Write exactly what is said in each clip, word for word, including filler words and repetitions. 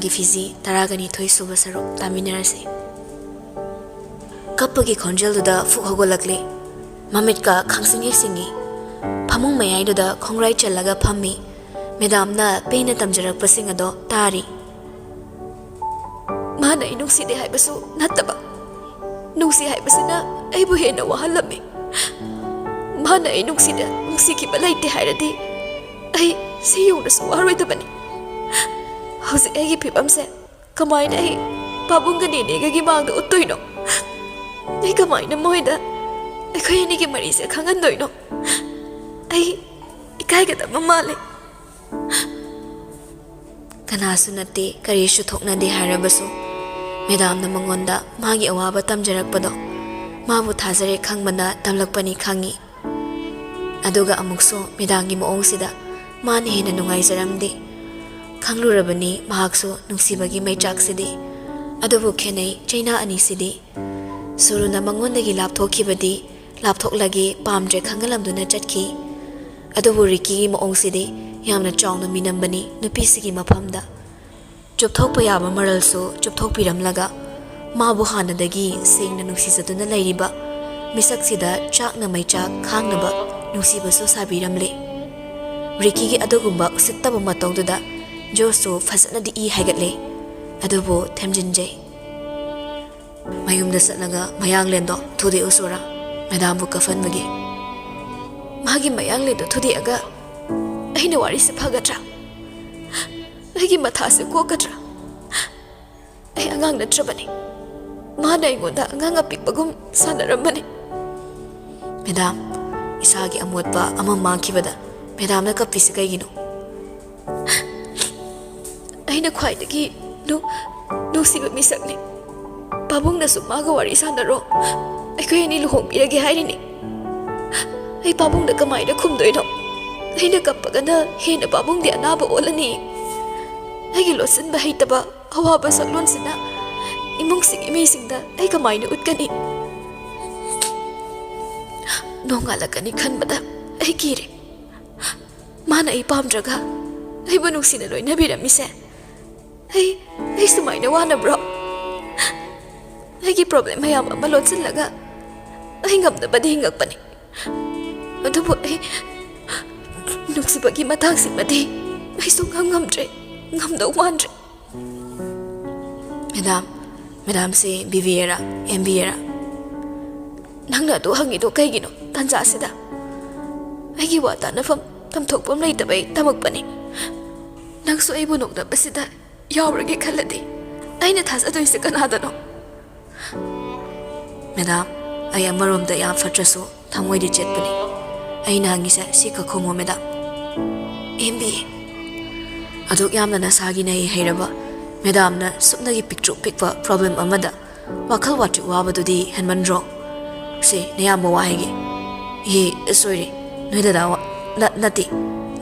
ꯒꯤ ꯐꯤꯖꯤ ꯇꯔꯥꯒ ꯅꯤꯊꯣꯏ ꯁꯨꯕ ꯁꯔꯨꯛ ꯇꯥꯃꯤꯟꯅꯔꯁꯤ꯫ ꯀꯞꯄꯒꯤ ꯈꯣꯟꯖꯦꯜꯗꯨꯗ ꯐꯨꯛ ꯍꯧꯒꯠꯂꯛꯂꯦ꯫ ꯃꯃꯤꯠꯀ ꯈꯪꯁꯤꯡ ꯍꯦꯛ ꯁꯤꯡꯉꯤ꯫ ꯐꯃꯨꯡ ꯃꯌꯥꯏꯗꯨꯗ ꯈꯣꯡꯔꯥꯏ ꯆꯜꯂꯒ ꯐꯝꯃꯤ꯫ ꯃꯦꯗꯥꯝꯅ ꯄꯦꯟꯅ ꯇꯝꯖꯔꯛꯄꯁꯤꯡ ꯑꯗꯣ ꯇꯥꯔꯤ꯫ ꯃꯥꯅ ꯑꯩ ꯅꯨꯡꯁꯤꯗꯦ ꯍꯥꯏꯕꯁꯨ ꯅꯠꯇꯕ, ꯅꯨꯡꯁꯤ ꯍꯥꯏꯕꯁꯤꯅ ꯑꯩꯕꯨ ꯍꯦꯟꯅ ꯋꯥꯍꯜꯂꯝꯃꯤ꯫ ꯃꯥꯅ ꯑꯩ ꯅꯨꯡꯁꯤꯗ ꯅꯨꯡꯁꯤꯈꯤꯕ ꯂꯩꯇꯦ ꯍꯥꯏꯔꯗꯤ ꯑꯩ ꯁꯤ ꯌꯧꯅꯁꯨ ꯋꯥꯔꯣꯏꯗꯕꯅꯤ꯫ ꯍꯧꯖꯤꯛ ꯑꯩꯒꯤ ꯐꯤꯕꯝꯁꯦ ꯀꯃꯥꯏꯅ ꯑꯩ ꯄꯥꯕꯨꯡꯒ ꯅꯦꯅꯦꯒꯒꯤ ꯃꯥꯡꯗ ꯎꯠꯇꯣꯏꯅꯣ? ꯑꯩ ꯀꯃꯥꯏꯅ ꯃꯣꯏꯗ ꯑꯩꯈꯣꯏ ꯑꯅꯤꯒꯤ ꯃꯔꯤꯁꯦ ꯈꯪꯍꯟꯗꯣꯏꯅꯣ? ꯑꯩ ꯏꯀꯥꯏꯒꯗꯕ ꯃꯥꯜꯂꯦ꯫ ꯀꯅꯥꯁꯨ ꯅꯠꯇꯦ, ꯀꯔꯤꯁꯨ ꯊꯣꯛꯅꯗꯦ ꯍꯥꯏꯔꯕꯁꯨ, ꯃꯦꯗꯥꯝꯅ ꯃꯉꯣꯟꯗ ꯃꯥꯒꯤ ꯑꯋꯥꯕ ꯇꯝꯖꯔꯛꯄꯗꯣ ꯃꯥꯕꯨ ꯊꯥꯖꯔꯦ ꯈꯪꯕꯅ ꯇꯝꯂꯛꯄꯅꯤ ꯈꯪꯉꯤ꯫ ꯑꯗꯨꯒ ꯑꯃꯨꯛꯁꯨ ꯃꯦꯗꯥꯝꯒꯤ ꯃꯑꯣꯡꯁꯤꯗ ꯃꯥꯅ ꯍꯦꯟꯅ ꯅꯨꯡꯉꯥꯏꯖꯔꯝꯗꯦ꯫ ꯈꯪꯂꯨꯔꯕꯅꯤ ꯃꯍꯥꯛꯁꯨ ꯅꯨꯡꯁꯤꯕꯒꯤ ꯃꯩꯆꯥꯛꯁꯤꯗꯤ꯫ ꯑꯗꯨꯕꯨ ꯈꯦꯟꯅꯩ ꯆꯩꯅꯥ ꯑꯅꯤꯁꯤꯗꯤ꯫ ꯁꯨꯔꯨꯅ ꯃꯉꯣꯟꯗꯒꯤ ꯂꯥꯞꯊꯣꯛꯈꯤꯕꯗꯤ ꯂꯥꯞꯊꯣꯛꯂꯒꯦ ꯄꯥꯝꯗ꯭ꯔꯦ ꯈꯪꯍꯜꯂꯝꯗꯨꯅ ꯆꯠꯈꯤ꯫ ꯑꯗꯨꯕꯨ ꯔꯤꯀꯤꯒꯤ ꯃꯑꯣꯡꯁꯤꯗꯤ ꯌꯥꯝꯅ ꯆꯥꯎꯅ ꯃꯤꯅꯝꯕꯅꯤ ꯅꯨꯄꯤꯁꯤꯒꯤ ꯃꯐꯝꯗ꯫ ꯆꯨꯞꯊꯣꯛꯄ ꯌꯥꯕ ꯃꯔꯜꯁꯨ ꯆꯨꯞꯊꯣꯛꯄꯤꯔꯝꯂꯒ ꯃꯥꯕꯨ ꯍꯥꯟꯅꯗꯒꯤ ꯁꯦꯡꯅ ꯅꯨꯡꯁꯤꯖꯗꯨꯅ ꯂꯩꯔꯤꯕ ꯃꯤꯁꯛꯁꯤꯗ ꯆꯥꯛꯅ ꯃꯩꯆꯥꯛ ꯈꯥꯡꯅꯕ ꯅꯨꯡꯁꯤꯕꯁꯨ ꯁꯥꯕꯤꯔꯝꯂꯦ꯫ ꯔꯤꯀꯤꯒꯤ ꯑꯗꯨꯒꯨꯝꯕ ꯎꯁꯤꯠꯇꯕ ꯃꯇꯧꯗꯨꯗ ꯖꯣꯁꯁꯨ ꯐꯖꯅꯗꯤ ꯏ ꯍꯥꯏꯒꯠꯂꯦ꯫ ꯑꯗꯨꯕꯨ ꯊꯦꯝꯖꯤꯟꯖꯩ꯫ ꯃꯌꯨꯝꯗ ꯆꯠꯂꯒ ꯃꯌꯥꯡꯂꯦꯟꯗꯣ ꯊꯨꯗꯦꯛꯎ ꯁꯨꯔꯥ, ꯃꯦꯗꯥꯝꯕꯨ ꯀꯐꯟꯕꯒꯤ꯫ ꯃꯥꯒꯤ ꯃꯌꯥꯡꯂꯦꯟꯗꯣ ꯊꯨꯗꯦꯛꯑꯒ ꯑꯩꯅ ꯋꯥꯔꯤꯁꯦ ꯐꯒꯗ꯭ꯔꯥ? ꯑꯩꯒꯤ ꯃꯊꯥꯁꯦ ꯀꯣꯛꯀꯗ꯭ꯔꯥ? ꯑꯩ ꯑꯉꯥꯡ ꯅꯠꯇ꯭ꯔꯕꯅꯤ꯫ ꯃꯥꯅ ꯑꯩꯉꯣꯟꯗ ꯑꯉꯥꯡ ꯑꯄꯤꯛꯄꯒꯨꯝ ꯁꯥꯟꯅꯔꯝꯕꯅꯤ꯫ ꯃꯦꯗꯥꯝ, ꯏꯁꯥꯒꯤ ꯑꯃꯣꯠꯄ ꯑꯃ ꯃꯥꯡꯈꯤꯕꯗ ꯃꯦꯗꯥꯝꯅ ꯀꯞꯄꯤꯁꯤ ꯀꯩꯒꯤꯅꯣ? ꯑꯩꯅ ꯈ꯭ꯋꯥꯏꯗꯒꯤ ꯅꯨ-, ꯅꯨꯡꯁꯤꯕ ꯃꯤꯁꯛꯅꯤ꯫ ꯄꯥꯕꯨꯡꯅꯁꯨ ꯃꯥꯒ ꯋꯥꯔꯤ ꯁꯥꯟꯅꯔꯣ, ꯑꯩꯈꯣꯏ ꯑꯅꯤ ꯂꯨꯍꯣꯡꯕꯤꯔꯒꯦ ꯍꯥꯏꯔꯤꯅꯤ꯫ ꯑꯩ ꯄꯥꯕꯨꯡꯗ ꯀꯃꯥꯏꯅ ꯈꯨꯝꯗꯣꯏꯅꯣ? ꯑꯩꯅ ꯀꯞꯄꯒꯅ ꯍꯦꯟꯅ ꯄꯥꯕꯨꯡꯗꯤ ꯑꯅꯥꯕ ꯑꯣꯜꯂꯅꯤ꯫ ꯑꯩꯒꯤ ꯂꯣꯠꯁꯤꯟꯕ ꯍꯩꯇꯕ ꯑꯋꯥꯕ ꯁꯛꯂꯣꯟꯁꯤꯅ ꯏꯃꯨꯡꯁꯤꯒꯤ ꯃꯤꯁꯤꯡꯗ ꯑꯩ ꯀꯃꯥꯏꯅ ꯎꯠꯀꯅꯤ? ꯅꯣꯡꯉꯥꯜꯂꯛꯀꯅꯤ ꯈꯟꯕꯗ ꯑꯩ ꯀꯤꯔꯦ꯫ ꯃꯥꯅ ꯑꯩ ꯄꯥꯝꯗ꯭ꯔꯒ ꯑꯩꯕꯨ ꯅꯨꯡꯁꯤꯅ ꯂꯣꯏꯅꯕꯤꯔꯝꯃꯤꯁꯦ ꯑꯩ ꯑꯩ ꯁꯨꯃꯥꯏꯅ ꯋꯥꯅꯕ꯭ꯔꯣ? ꯑꯩꯒꯤ ꯄ꯭ꯔꯣꯕ꯭ꯂꯦꯝ ꯃꯌꯥꯝ ꯑꯃ ꯂꯣꯠꯁꯤꯜꯂꯒ ꯑꯩ ꯉꯝꯅꯕꯗꯤ ꯍꯤꯡꯉꯛꯄꯅꯤ꯫ ꯑꯗꯨꯕꯨ ꯑꯩ ꯅꯨꯡꯁꯤꯕꯒꯤ ꯃꯇꯥꯡꯁꯤꯃꯗꯤ ꯑꯩ ꯁꯨꯡꯉꯝ ꯉꯝꯗ꯭ꯔꯦ, ꯉꯝꯗꯧ ꯃꯥꯟꯗ꯭ꯔꯦ꯫ ꯃꯦꯗꯥꯝ, ꯃꯦꯗꯥꯝꯁꯦ ꯕꯤ ꯕꯤ ꯑꯦꯔꯥ, ꯑꯦꯝ ꯕꯤ ꯑꯦꯔꯥ? ꯅꯪꯅ ꯑꯗꯨ ꯍꯪꯉꯤꯗꯣ ꯀꯩꯒꯤꯅꯣ ꯇꯥꯟꯖꯥꯁꯤꯗ? ꯑꯩꯒꯤ ꯋꯥ ꯇꯥꯅꯐꯝ, ꯇꯝꯊꯣꯛꯐꯝ ꯂꯩꯇꯕꯩ ꯇꯝꯃꯛꯄꯅꯤ꯫ ꯅꯪꯁꯨ ꯑꯩꯕꯨ ꯅꯣꯛꯅꯕꯁꯤꯗ ꯌꯥꯎꯔꯒꯦ ꯈꯜꯂꯗꯤ ꯑꯩꯅ ꯊꯥꯖꯗꯣꯏꯁꯦ ꯀꯅꯥꯗꯅꯣ? ꯃꯦꯗꯥꯝ, ꯑꯩ ꯑꯃꯔꯣꯝꯗ ꯌꯥꯝ ꯐꯠꯇ꯭ꯔꯁꯨ ꯊꯃꯣꯏꯗꯤ ꯆꯦꯠꯄꯅꯤ꯫ ꯑꯩꯅ ꯍꯪꯉꯤꯁꯦ ꯁꯤ ꯈꯛ ꯈꯨꯝꯃꯣ ꯃꯦꯗꯥꯝ꯫ M B A. ꯑꯗꯨꯛ ꯌꯥꯝꯅ ꯅꯁꯥꯒꯤ ꯅꯍꯩ ꯍꯩꯔꯕ ꯃꯦꯗꯥꯝꯅ ꯁꯨꯞꯅꯒꯤ ꯄꯤꯛꯇ꯭ꯔꯨ ꯄꯤꯛꯄ ꯄ꯭ꯔꯣꯕ꯭ꯂꯦꯝ ꯑꯃꯗ ꯋꯥꯈꯜ ꯋꯥꯇ꯭ꯔꯤꯛ ꯋꯥꯕꯗꯨꯗꯤ ꯍꯦꯟꯃꯟꯗ꯭ꯔꯣ? ꯁꯦ, ꯅꯌꯥꯝꯕ ꯋꯥ ꯍꯥꯏꯒꯦ꯫ ꯏꯍꯦ, ꯁꯣꯏꯔꯦ꯫ ꯅꯣꯏ ꯗꯗꯥ ꯋꯥ-, ꯅ-, ꯅꯠꯇꯦ꯫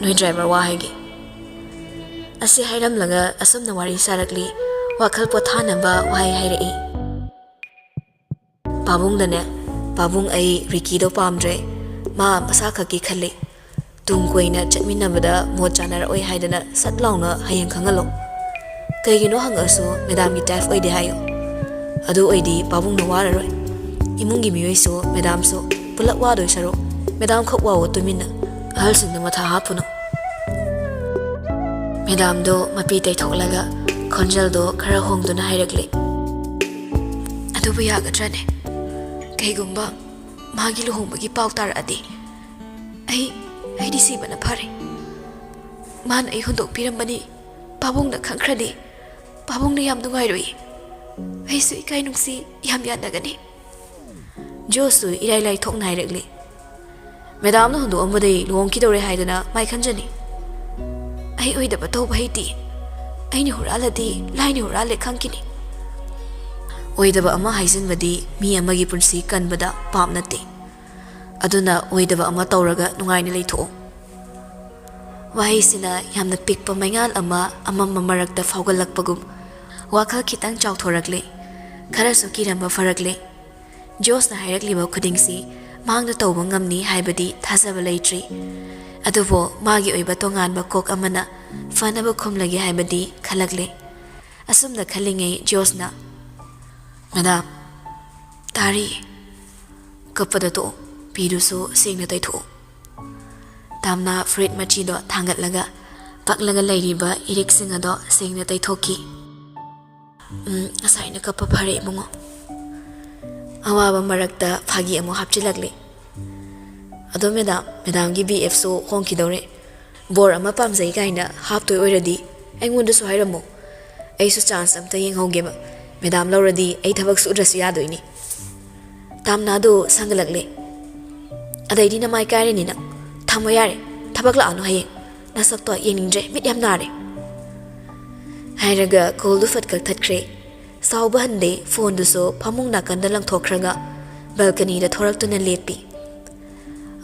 ꯅꯣꯏ ꯗ꯭ꯔꯥꯏꯚꯔ ꯋꯥ ꯍꯥꯏꯒꯦ꯫ ꯑꯁꯤ ꯍꯥꯏꯔꯝꯂꯒ ꯑꯁꯨꯝꯅ ꯋꯥꯔꯤ ꯁꯥꯔꯛꯂꯤ꯫ ꯋꯥꯈꯜ ꯄꯣꯊꯥꯅꯕ ꯋꯥꯍꯩ ꯍꯥꯏꯔꯛꯏ꯫ ꯄꯥꯕꯨꯡꯗꯅꯦ, "ꯄꯥꯕꯨꯡ, ꯑꯩ ꯔꯤꯀꯤꯗꯣ ꯄꯥꯝꯗ꯭ꯔꯦ꯫ ꯃꯥ ꯃꯁꯥ ꯈꯛꯀꯤ ꯈꯜꯂꯤ꯫ ꯇꯨꯡ ꯀꯣꯏꯅ ꯆꯠꯃꯤꯟꯅꯕꯗ ꯃꯣꯠ ꯆꯥꯅꯔꯛꯑꯣꯏ ꯍꯥꯏꯗꯅ ꯁꯠ ꯂꯥꯎꯅ ꯍꯌꯦꯡ ꯈꯪꯍꯜꯂꯣ꯫ ꯀꯩꯒꯤꯅꯣ ꯍꯪꯉꯛꯑꯁꯨ ꯃꯦꯗꯥꯝꯒꯤ ꯇꯥꯏꯞ ꯑꯣꯏꯗꯦ ꯍꯥꯏꯌꯨ꯫ ꯑꯗꯨ ꯑꯣꯏꯗꯤ ꯄꯥꯕꯨꯡꯅ ꯋꯥꯔꯔꯣꯏ꯫ ꯏꯃꯨꯡꯒꯤ ꯃꯤꯑꯣꯏꯁꯨ, ꯃꯦꯗꯥꯝꯁꯨ ꯄꯨꯂꯞ ꯋꯥꯗꯣꯏ ꯁꯔꯨꯛ ꯃꯦꯗꯥꯝ ꯈꯛ ꯋꯥꯑꯣ ꯇꯨꯃꯤꯟꯅ꯫ ꯑꯍꯜꯁꯤꯡꯗ ꯃꯊꯥ ꯍꯥꯞꯄꯨꯅꯨ꯫" ꯃꯦꯗꯥꯝꯗꯣ ꯃꯄꯤ ꯇꯩꯊꯣꯛꯂꯒ ꯈꯣꯟꯖꯦꯜꯗꯣ ꯈꯔ ꯍꯣꯡꯗꯨꯅ ꯍꯥꯏꯔꯛꯂꯦ꯫ "ꯑꯗꯨꯕꯨ ꯌꯥꯒꯗ꯭ꯔꯅꯦ? ꯀꯩꯒꯨꯝꯕ ꯃꯥꯒꯤ ꯂꯨꯍꯣꯡꯕꯒꯤ ꯄꯥꯎ ꯇꯥꯔꯛꯑꯗꯤ ꯑꯩ, ꯑꯩꯗꯤ ꯁꯤꯕꯅ ꯐꯔꯦ꯫ ꯃꯥꯅ ꯑꯩ ꯍꯨꯟꯗꯣꯛꯄꯤꯔꯝꯕꯅꯤ ꯄꯥꯕꯨꯡꯅ ꯈꯪꯈ꯭ꯔꯗꯤ ꯄꯥꯕꯨꯡꯅ ꯌꯥꯝ ꯅꯨꯡꯉꯥꯏꯔꯣꯏ꯫ ꯑꯩꯁꯨ ꯏꯀꯥꯏ ꯅꯨꯡꯁꯤ ꯌꯥꯝ ꯌꯥꯅꯒꯅꯤ꯫" ꯖꯣꯁꯁꯨ ꯏꯔꯥꯏ ꯂꯥꯏ ꯊꯣꯛꯅ ꯍꯥꯏꯔꯛꯂꯤ꯫ "ꯃꯦꯗꯥꯝꯅ ꯍꯨꯟꯗꯣꯛꯑꯝꯕꯗꯩ ꯂꯨꯍꯣꯡꯈꯤꯗꯧꯔꯦ ꯍꯥꯏꯗꯅ ꯃꯥꯏ ꯈꯟꯖꯅꯤ꯫ ꯑꯩ ꯑꯣꯏꯗꯕ ꯇꯧꯕ ꯍꯩꯇꯦ꯫ ꯑꯩꯅ ꯍꯨꯔꯥꯜꯂꯗꯤ ꯂꯥꯏꯅ ꯍꯨꯔꯥꯜꯂꯦ ꯈꯪꯈꯤꯅꯤ꯫" ꯑꯣꯏꯗꯕ ꯑꯃ ꯍꯥꯏꯖꯤꯟꯕꯗꯤ ꯃꯤ ꯑꯃꯒꯤ ꯄꯨꯟꯁꯤ ꯀꯟꯕꯗ ꯄꯥꯞ ꯅꯠꯇꯦ꯫ ꯑꯗꯨꯅ ꯑꯣꯏꯗꯕ ꯑꯃ ꯇꯧꯔꯒ ꯅꯨꯡꯉꯥꯏꯅ ꯂꯩꯊꯣꯛꯑꯣ꯫ ꯋꯥꯍꯩꯁꯤꯅ ꯌꯥꯝꯅ ꯄꯤꯛꯄ ꯃꯩꯉꯥꯜ ꯑꯃ ꯑꯃꯝꯕ ꯃꯔꯛꯇ ꯐꯥꯎꯒꯠꯂꯛꯄꯒꯨꯝ ꯋꯥꯈꯜ ꯈꯤꯇꯪ ꯆꯥꯎꯊꯣꯔꯛꯂꯦ꯫ ꯈꯔꯁꯨ ꯀꯤꯔꯝꯕ ꯐꯔꯛꯂꯦ꯫ ꯖꯣꯁꯅ ꯍꯥꯏꯔꯛꯂꯤꯕ ꯈꯨꯗꯤꯡꯁꯤ ꯃꯍꯥꯛꯅ ꯇꯧꯕ ꯉꯝꯅꯤ ꯍꯥꯏꯕꯗꯤ ꯊꯥꯖꯕ ꯂꯩꯇ꯭ꯔꯤ꯫ ꯑꯗꯨꯕꯨ ꯃꯥꯒꯤ ꯑꯣꯏꯕ ꯇꯣꯉꯥꯟꯕ ꯀꯣꯛ ꯑꯃꯅ ꯐꯅꯕ ꯈꯨꯝꯂꯒꯦ ꯍꯥꯏꯕꯗꯤ ꯈꯜꯂꯛꯂꯦ꯫ ꯑꯁꯨꯝꯅ ꯈꯜꯂꯤꯉꯩ ꯖꯣꯁꯅ, "ꯃꯦꯗꯥꯝ, ꯇꯥꯔꯤ, ꯀꯞꯄꯗ ꯇꯣꯛꯑꯣ, ꯄꯤꯗꯨꯁꯨ ꯁꯦꯡꯅ ꯇꯩꯊꯣꯛꯑꯣ꯫" ꯇꯥꯝꯅ ꯐꯨꯔꯤꯠ ꯃꯆꯤꯗꯣ ꯊꯥꯡꯒꯠꯂꯒ ꯄꯛꯂꯒ ꯂꯩꯔꯤꯕ ꯏꯔꯤꯛꯁꯤꯡ ꯑꯗꯣ ꯁꯦꯡꯅ ꯇꯩꯊꯣꯛꯈꯤ꯫ "ꯎꯝ, ꯉꯁꯥꯏꯅ ꯀꯞꯄ ꯐꯔꯦ, ꯏꯕꯨꯡꯉꯣ꯫" ꯑꯋꯥꯕ ꯃꯔꯛꯇ ꯐꯥꯒꯤ ꯑꯃꯨꯛ ꯍꯥꯞꯆꯤꯜꯂꯛꯂꯦ꯫ "ꯑꯗꯣ ꯃꯦꯗꯥꯝ, ꯃꯦꯗꯥꯝꯒꯤ ꯕꯤ ꯑꯦꯐꯁꯨ ꯍꯣꯡꯈꯤꯗꯧꯔꯦ꯫ ꯕꯣꯔ ꯑꯃ ꯄꯥꯝꯖꯩ ꯀꯥꯏꯅ ꯍꯥꯞꯇꯣꯏ ꯑꯣꯏꯔꯗꯤ ꯑꯩꯉꯣꯟꯗꯁꯨ ꯍꯥꯏꯔꯝꯃꯨ꯫ ꯑꯩꯁꯨ ꯆꯥꯟꯁ ꯑꯝꯇ ꯌꯦꯡꯍꯧꯒꯦꯕ꯫ ꯃꯦꯗꯥꯝ ꯂꯧꯔꯗꯤ ꯑꯩ ꯊꯕꯛ ꯁꯨꯗ꯭ꯔꯁꯨ ꯌꯥꯗꯣꯏꯅꯤ꯫" ꯇꯥꯝꯅꯥꯗꯣ ꯁꯪꯒꯠꯂꯛꯂꯦ꯫ "ꯑꯗꯩꯗꯤ ꯅꯃꯥꯏ ꯀꯥꯏꯔꯅꯤ ꯅꯪ꯫ ꯊꯝꯃꯣ ꯌꯥꯔꯦ꯫ ꯊꯕꯛ ꯂꯥꯛꯑꯅꯨ ꯍꯌꯦꯡ꯫ ꯅꯁꯛꯇꯣ ꯌꯦꯡꯅꯤꯡꯗ꯭ꯔꯦ꯫ ꯃꯤꯠ ꯌꯥꯝ ꯅꯥꯔꯦ꯫" ꯍꯥꯏꯔꯒ ꯀꯣꯜꯗꯨ ꯐꯠ ꯀꯛꯊꯠꯈ꯭ꯔꯦ꯫ ꯁꯥꯎꯕ ꯍꯟꯗꯦ꯫ ꯐꯣꯟꯗꯨꯁꯨ ꯐꯃꯨꯡ ꯅꯥꯀꯟꯗ ꯂꯪꯊꯣꯛꯈ꯭ꯔꯒ ꯕꯦꯜꯀꯅꯤꯗ ꯊꯣꯔꯛꯇꯨꯅ ꯂꯦꯞꯄꯤ꯫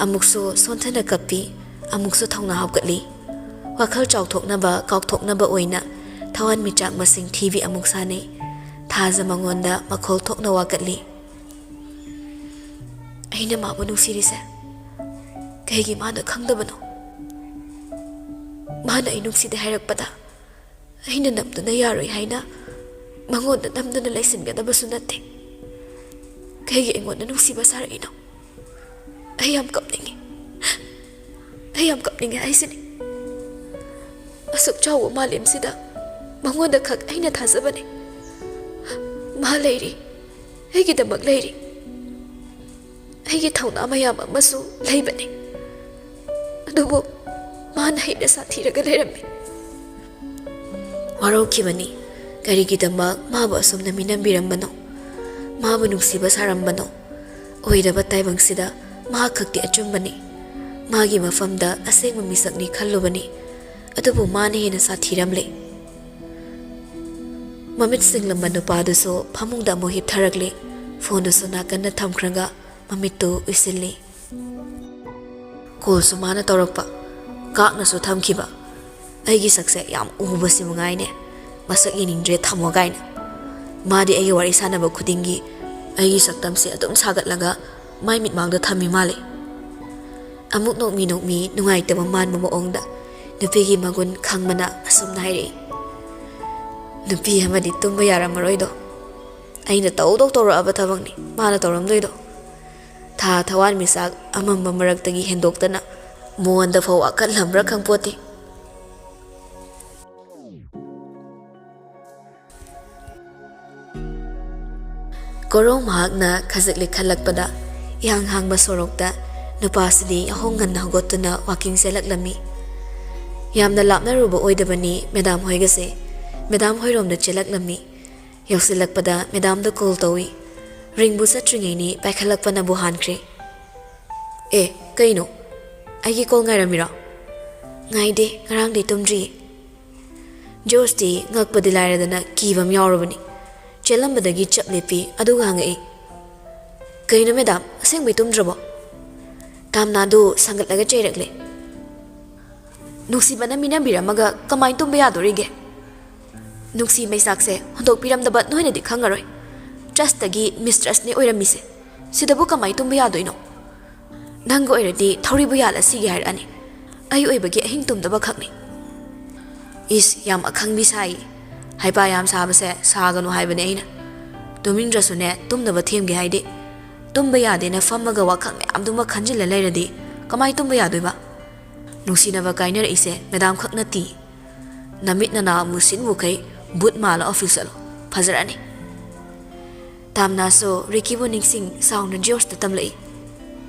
ꯑꯃꯨꯛꯁꯨ ꯁꯣꯟꯊꯅ ꯀꯞꯄꯤ, ꯑꯃꯨꯛꯁꯨ ꯊꯧꯅꯥ ꯍꯥꯞꯀꯠꯂꯤ꯫ ꯋꯥꯈꯜ ꯆꯥꯎꯊꯣꯛꯅꯕ, ꯀꯥꯎꯊꯣꯛꯅꯕ ꯑꯣꯏꯅ ꯊꯋꯥꯟ ꯃꯤꯆꯥꯛ ꯃꯁꯤꯡ ꯊꯤꯕꯤ ꯑꯃꯨꯛ ꯁꯥꯟꯅꯩ꯫ ꯊꯥꯖ ꯃꯉꯣꯟꯗ ꯃꯈꯣꯜ ꯊꯣꯛꯅ ꯋꯥꯀꯠꯂꯤ꯫ "ꯑꯩꯅ ꯃꯥꯕꯨ ꯅꯨꯡꯁꯤꯔꯤꯁꯦ ꯀꯩꯒꯤ ꯃꯥꯅ ꯈꯪꯗꯕꯅꯣ? ꯃꯥꯅ ꯑꯩ ꯅꯨꯡꯁꯤꯗꯦ ꯍꯥꯏꯔꯛꯄꯗ ꯑꯩꯅ ꯅꯝꯗꯨꯅ ꯌꯥꯔꯣꯏ ꯍꯥꯏꯅ ꯃꯉꯣꯟꯗ ꯅꯝꯗꯨꯅ ꯂꯩꯁꯤꯟꯒꯗꯕꯁꯨ ꯅꯠꯇꯦ꯫ ꯀꯩꯒꯤ ꯑꯩꯉꯣꯟꯗ ꯅꯨꯡꯁꯤꯕ ꯁꯥꯔꯛꯏꯅꯣ? ꯑꯩ ꯌꯥꯝ ꯀꯞꯅꯤꯡꯉꯤ꯫ ꯑꯩ ꯌꯥꯝ ꯀꯞꯅꯤꯡꯉꯦ ꯍꯥꯏꯁꯤꯅꯤ꯫ ꯑꯁꯨꯛ ꯆꯥꯎꯕ ꯃꯥꯂꯦꯝꯁꯤꯗ ꯃꯉꯣꯟꯗ ꯈꯛ ꯑꯩꯅ ꯊꯥꯖꯕꯅꯤ꯫ ꯃꯥ ꯂꯩꯔꯤ, ꯑꯩꯒꯤꯗꯃꯛ ꯂꯩꯔꯤ꯫ ꯑꯩꯒꯤ ꯊꯧꯅꯥ ꯃꯌꯥꯝ ꯑꯃꯁꯨ ꯂꯩꯕꯅꯤ꯫ ꯑꯗꯨꯕꯨ ꯃꯥꯅ ꯍꯦꯟꯅ ꯁꯥꯊꯤꯔꯒ ꯂꯩꯔꯝꯃꯤ꯫" ꯋꯥꯔꯧꯈꯤꯕꯅꯤ꯫ ꯀꯔꯤꯒꯤꯗꯃꯛ ꯃꯥꯕꯨ ꯑꯁꯨꯝꯅ ꯃꯤꯅꯝꯕꯤꯔꯝꯕꯅꯣ? ꯃꯥꯕꯨ ꯅꯨꯡꯁꯤꯕ ꯁꯥꯔꯝꯕꯅꯣ? ꯑꯣꯏꯔꯕ ꯇꯥꯏꯕꯪꯁꯤꯗ ꯃꯍꯥꯛ ꯈꯛꯇꯤ ꯑꯆꯨꯝꯕꯅꯤ꯫ ꯃꯥꯒꯤ ꯃꯐꯝꯗ ꯑꯁꯦꯡꯕ ꯃꯤꯁꯛꯅꯤ ꯈꯜꯂꯨꯕꯅꯤ꯫ ꯑꯗꯨꯕꯨ ꯃꯥꯅ ꯍꯦꯟꯅ ꯁꯥꯊꯤꯔꯝꯂꯦ꯫ ꯃꯃꯤꯠ ꯁꯤꯡꯂꯝꯕ ꯅꯨꯄꯥꯗꯨꯁꯨ ꯐꯃꯨꯡꯗ ꯑꯃꯨꯛ ꯍꯤꯞꯊꯔꯛꯂꯦ꯫ ꯐꯣꯟꯗꯨꯁꯨ ꯅꯥꯀꯟꯗ ꯊꯝꯈ꯭ꯔꯒ ꯃꯃꯤꯠꯇꯨ ꯎꯏꯁꯤꯜꯂꯤ꯫ ꯀꯣꯜꯁꯨ ꯃꯥꯅ ꯇꯧꯔꯛꯄ꯫ ꯀꯥꯛꯅꯁꯨ ꯊꯝꯈꯤꯕ꯫ ꯑꯩꯒꯤ ꯁꯛꯁꯦ ꯌꯥꯝ ꯎꯕꯁꯤ ꯃꯉꯥꯏꯅꯦ꯫ ꯃꯁꯛ ꯌꯦꯡꯅꯤꯡꯗ꯭ꯔꯦ, ꯊꯝꯃꯣ ꯀꯥꯏꯅ꯫ ꯃꯥꯗꯤ ꯑꯩꯒꯤ ꯋꯥꯔꯤ ꯁꯥꯟꯅꯕ ꯈꯨꯗꯤꯡꯒꯤ ꯑꯩꯒꯤ ꯁꯛꯇꯝꯁꯦ ꯑꯗꯨꯝ ꯁꯥꯒꯠꯂꯒ ꯃꯥꯏ ꯃꯤꯠꯃꯥꯡꯗ ꯊꯝꯃꯤ ꯃꯥꯜꯂꯦ꯫ ꯑꯃꯨꯛ ꯅꯣꯛꯃꯤ ꯅꯣꯛꯃꯤ ꯅꯨꯡꯉꯥꯏꯇꯕ ꯃꯥꯟꯕ ꯃꯑꯣꯡꯗ ꯅꯨꯄꯤꯒꯤ ꯃꯒꯨꯟ ꯈꯪꯕꯅ ꯑꯁꯨꯝꯅ ꯍꯥꯏꯔꯛꯏ꯫ ꯅꯨꯄꯤ ꯑꯃꯗꯤ ꯇꯨꯝꯕ ꯌꯥꯔꯝꯃꯔꯣꯏꯗꯣ꯫ ꯑꯩꯅ ꯇꯧꯗꯧ ꯇꯧꯔꯛꯑꯕ ꯊꯕꯛꯅꯤ ꯃꯥꯅ ꯇꯧꯔꯝꯗꯣꯏꯗꯣ꯫ ꯊꯥ ꯊꯋꯥꯟ ꯃꯤꯆꯥꯛ ꯑꯃꯝꯕ ꯃꯔꯛꯇꯒꯤ ꯍꯦꯟꯗꯣꯛꯇꯅ ꯃꯣꯟꯗ ꯐꯥꯎ ꯋꯥꯀꯠꯂꯝꯕ꯭ꯔꯥ ꯈꯪꯄꯣꯠꯇꯦ꯫ ꯀꯣꯔꯧ ꯃꯍꯥꯛꯅ ꯈꯖꯤꯛ ꯂꯤꯈꯠꯂꯛꯄꯗ ꯏꯍꯥꯡ ꯍꯥꯡꯕ ꯁꯣꯔꯣꯛꯇ ꯅꯨꯄꯥꯁꯤꯗꯤ ꯌꯥꯍꯧ ꯉꯟꯅ ꯍꯧꯒꯠꯇꯨꯅ ꯋꯥꯀꯤꯡ ꯆꯦꯜꯂꯛꯂꯝꯃꯤ꯫ ꯌꯥꯝꯅ ꯂꯥꯞꯅꯔꯨꯕ ꯑꯣꯏꯗꯕꯅꯤ ꯃꯦꯗꯥꯝ ꯍꯣꯏꯒꯁꯦ꯫ ꯃꯦꯗꯥꯝ ꯍꯣꯏꯔꯣꯝꯗ ꯆꯦꯜꯂꯛꯂꯝꯃꯤ꯫ ꯌꯧꯁꯤꯜꯂꯛꯄꯗ ꯃꯦꯗꯥꯝꯗ ꯀꯣꯜ ꯇꯧꯏ꯫ ꯔꯤꯡꯕꯨ ꯆꯠꯇ꯭ꯔꯤꯉꯩꯅꯤ ꯄꯥꯏꯈꯠꯂꯛꯄꯅꯕꯨ ꯍꯥꯟꯈ꯭ꯔꯦ꯫ "ꯑꯦ, ꯀꯩꯅꯣ? ꯑꯩꯒꯤ ꯀꯣꯜ ꯉꯥꯏꯔꯝꯃꯤꯔꯣ?" "ꯉꯥꯏꯗꯦ, ꯉꯔꯥꯡꯗꯤ ꯇꯨꯝꯗ꯭ꯔꯤꯌꯦ꯫" ꯖꯣꯔꯖꯇꯤ ꯉꯛꯄꯗꯤ ꯂꯥꯏꯔꯗꯅ ꯀꯤꯕ ꯑꯃ ꯌꯥꯎꯔꯕꯅꯤ꯫ ꯆꯦꯜꯂꯝꯕꯗꯒꯤ ꯆꯞ ꯂꯦꯞꯄꯤ, ꯑꯗꯨꯒ ꯍꯪꯉꯛꯏ, "ꯀꯩꯅꯣ ꯃꯦꯗꯥꯝ, ꯑꯁꯦꯡꯕꯩ ꯇꯨꯝꯗ꯭ꯔꯕꯣ?" ꯇꯥꯝꯅꯥꯗꯨ ꯁꯥꯡꯒꯠꯂꯒ ꯆꯩꯔꯛꯂꯦ꯫ "ꯅꯨꯡꯁꯤꯕꯅ ꯃꯤꯅꯝꯕꯤꯔꯝꯃꯒ ꯀꯃꯥꯏꯅ ꯇꯨꯝꯕ ꯌꯥꯗꯣꯔꯤꯒꯦ? ꯅꯨꯡꯁꯤ ꯃꯩꯆꯥꯛꯁꯦ ꯍꯨꯟꯗꯣꯛꯄꯤꯔꯝꯗꯕ ꯅꯣꯏꯅꯗꯤ ꯈꯪꯉꯔꯣꯏ꯫ ꯇ꯭ꯔꯁꯇꯒꯤ ꯃꯤꯁꯇ꯭ꯔꯁꯅꯦ ꯑꯣꯏꯔꯝꯃꯤꯁꯦ꯫ ꯁꯤꯗꯕꯨ ꯀꯃꯥꯏꯅ ꯇꯨꯝꯕ ꯌꯥꯗꯣꯏꯅꯣ? ꯅꯪꯒ ꯑꯣꯏꯔꯗꯤ ꯊꯧꯔꯤꯕꯨ ꯌꯥꯜꯂ ꯁꯤꯒꯦ ꯍꯥꯏꯔꯛꯑꯅꯤ꯫ ꯑꯩ ꯑꯣꯏꯕꯒꯤ ꯑꯍꯤꯡ ꯇꯨꯝꯗꯕ ꯈꯛꯅꯤ꯫" "ꯏꯁ, ꯌꯥꯝ ꯑꯈꯪꯕꯤ ꯁꯥꯏ꯫ ꯍꯩꯄꯥ ꯌꯥꯝ ꯁꯥꯕꯁꯦ ꯁꯥꯒꯅꯨ ꯍꯥꯏꯕꯅꯦ ꯑꯩꯅ꯫ ꯇꯨꯝꯅꯤꯡꯗ꯭ꯔꯁꯨꯅꯦ, ꯇꯨꯝꯅꯕ ꯊꯦꯝꯒꯦ ꯍꯥꯏꯗꯦ꯫ ꯇꯨꯝꯕ ꯌꯥꯗꯦꯅ ꯐꯝꯃꯒ ꯋꯥꯈꯜ ꯃꯌꯥꯝꯗꯨꯃ ꯈꯟꯖꯤꯜꯂ ꯂꯩꯔꯗꯤ ꯀꯃꯥꯏ ꯇꯨꯝꯕ ꯌꯥꯗꯣꯏꯕ? ꯅꯨꯡꯁꯤꯅꯕ ꯀꯥꯏꯅꯔꯛꯏꯁꯦ ꯃꯦꯗꯥꯝ ꯈꯛ ꯅꯠꯇꯤ꯫ ꯅꯃꯤꯠ ꯅꯅꯥ ꯃꯨꯁꯤꯟ ꯃꯨꯈꯩ ꯕꯨꯠ ꯃꯥꯜꯂ ꯑꯣꯐꯤꯁ ꯆꯠꯂꯣ, ꯐꯖꯔꯅꯤ꯫" ꯇꯥꯝꯅꯥꯁꯨ ꯔꯤꯀꯤꯕꯨ ꯅꯤꯡꯁꯤꯡ ꯆꯥꯎꯅ ꯖꯣꯔꯖꯇ ꯇꯝꯂꯛꯏ꯫